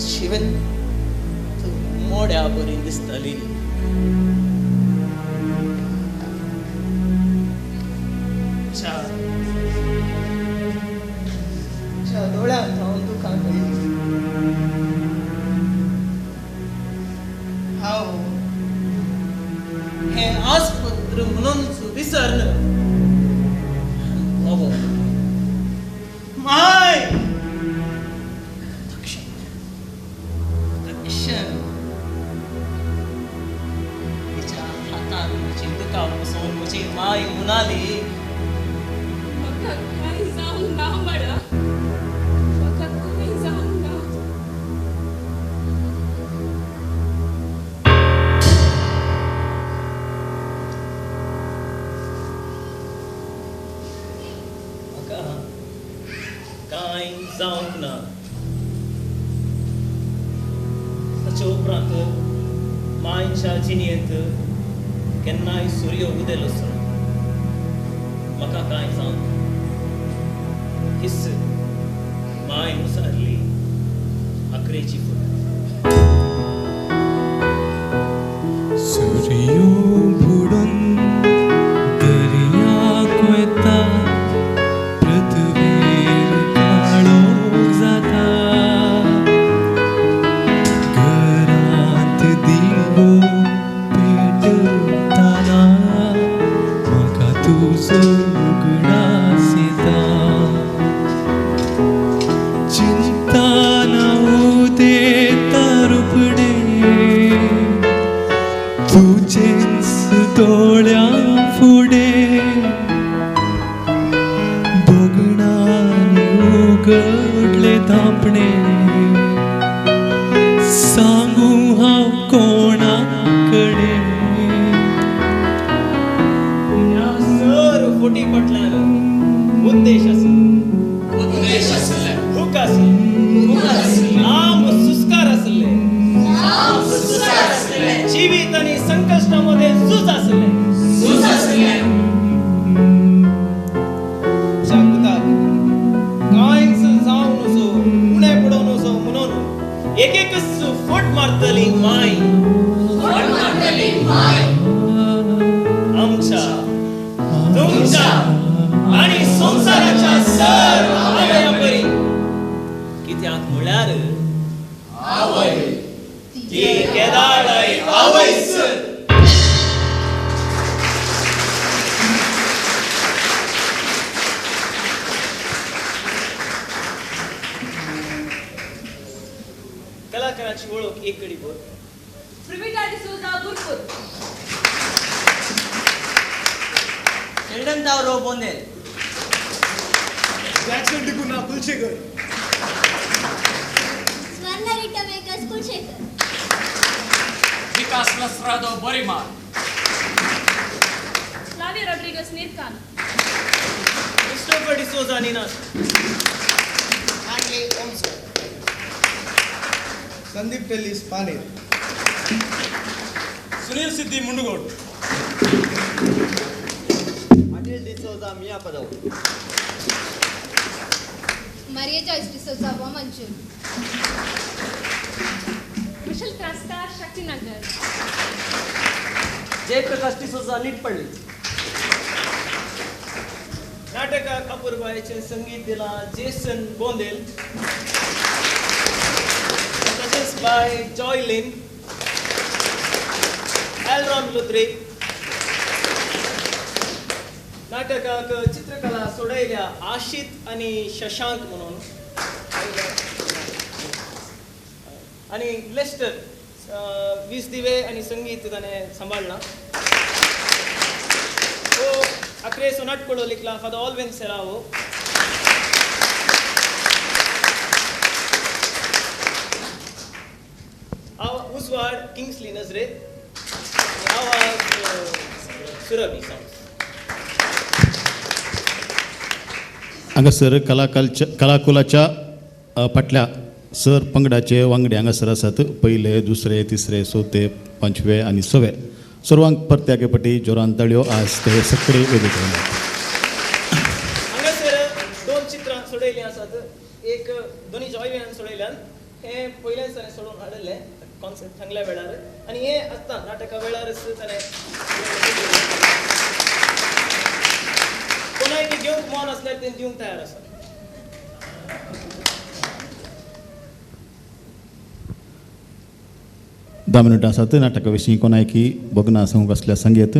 शिवेंत मोड्या बरी दिसताली. च्या दोळ्यांत हांव दुकां पळयली. हांव हें आस्पत्र म्हणूनच विसरन बाबा माय तक्षण तिच्या हातान म्हजी दुकां पुसून म्हजी माय म्हणाली, म्हाका कांय जावंक ना बाळा, म्हाका कांय जावंक ना. म्हाका कांय जावंक ना. ताचे उपरांत मायच्या जिणेंत केन्नाय सूर्य उदेलो आसलो. म्हाका कांय जावंक ना. His my नुसारली आकरेची फुल. सूर्यो बुडून दर्याक वता, पृथ्वीर काळोख जाता, घरांत दिवो पेटतना म्हाका तुजो उगडास येता. चिंतना उदेता रुपडें तुजेंच दोळ्यां फुडें, भोगणांनी उगडलें धांपणें, सांगूं हांव कोणा कडेन. ह्या सर फोटी फाटल्यान उद्देश आसलो, उद्देश आसले, हूक आसले, लांब सुस्कार आसले, सुस्कार आसले, जिवीत आनी संकश्टां मदें झूज आसलें, झूज आसलें. पुताक कांयच जावं नजो, उणें पडोवं नजो म्हणून एक एकच फट मारतली माय, फट मारतली माय. आमच्या तुमच्या आनी संवसाराच्या सर आवयां परी. कित्याक म्हळ्यार आवय ती केदाळय आवयच. कलाकाराची वळख एक कडी बोल. Pravita D'Souza Gurpur, Sheldon Tauro Bondel, Jackson D'Cunha Kulshekar, Swarna Rita Vegas Kulshekar, Vikas Lasrado Borimar, Flavia Rodrigues Nirkan, Christopher D'Souza Ninad, Manley Omsar, Sandeep Tellis Paner, Sunil Siddi Mundgod, Anil D'Souza Miyapadav, Maria Joyce D'Souza Vamanjoor, Michelle Traskar Shaktinagar, Jayaprakash D'Souza Nitpalli. नाटकाक अपुरबायेचें संगीत दिलां Jason Bondel, तशेंच बाय जॉयलीन, aileron लुत्रे, नाटकाक चित्रकला सोडयल्या आशित आनी शशांक म्हणून आनी Lester वीज दिवे आनी संगीत ताणें सांबाळ्ळां. हो आक्रेसो नाटकुलो लिखला फादर ऑलवेन सेरावो. उजवाड किंग्सली नजरेत, आवाज सुरभी साउंड्स. हांगासर कलाकुलाच्या फाटल्या सर पंगडाचे वांगडी हांगासर आसात. पयले, दुसरे, तिसरे, चवथे, पांचवे आनी सवे. सर्वांक परत्याके पटी जोरान ताळयो. आज ते सगळे वेगळे. हांगासर दोन चित्रां सोडयलीं आसात. एक दोनी जॉयविनान सोडयल्यान, हें पयल्यान ताणें सोडून हाडिल्लें कॉन्सर्ट सांगल्या वेळार, आनी हें आसता नाटका वेळारच ताणें कोणाक घेवंक मन आसल्यार तें दिवंक तयार आसा. 10 मिनटां आसात. नाटका विशीं कोणायकी भोगना सांगूंक आसल्यार सांगयत.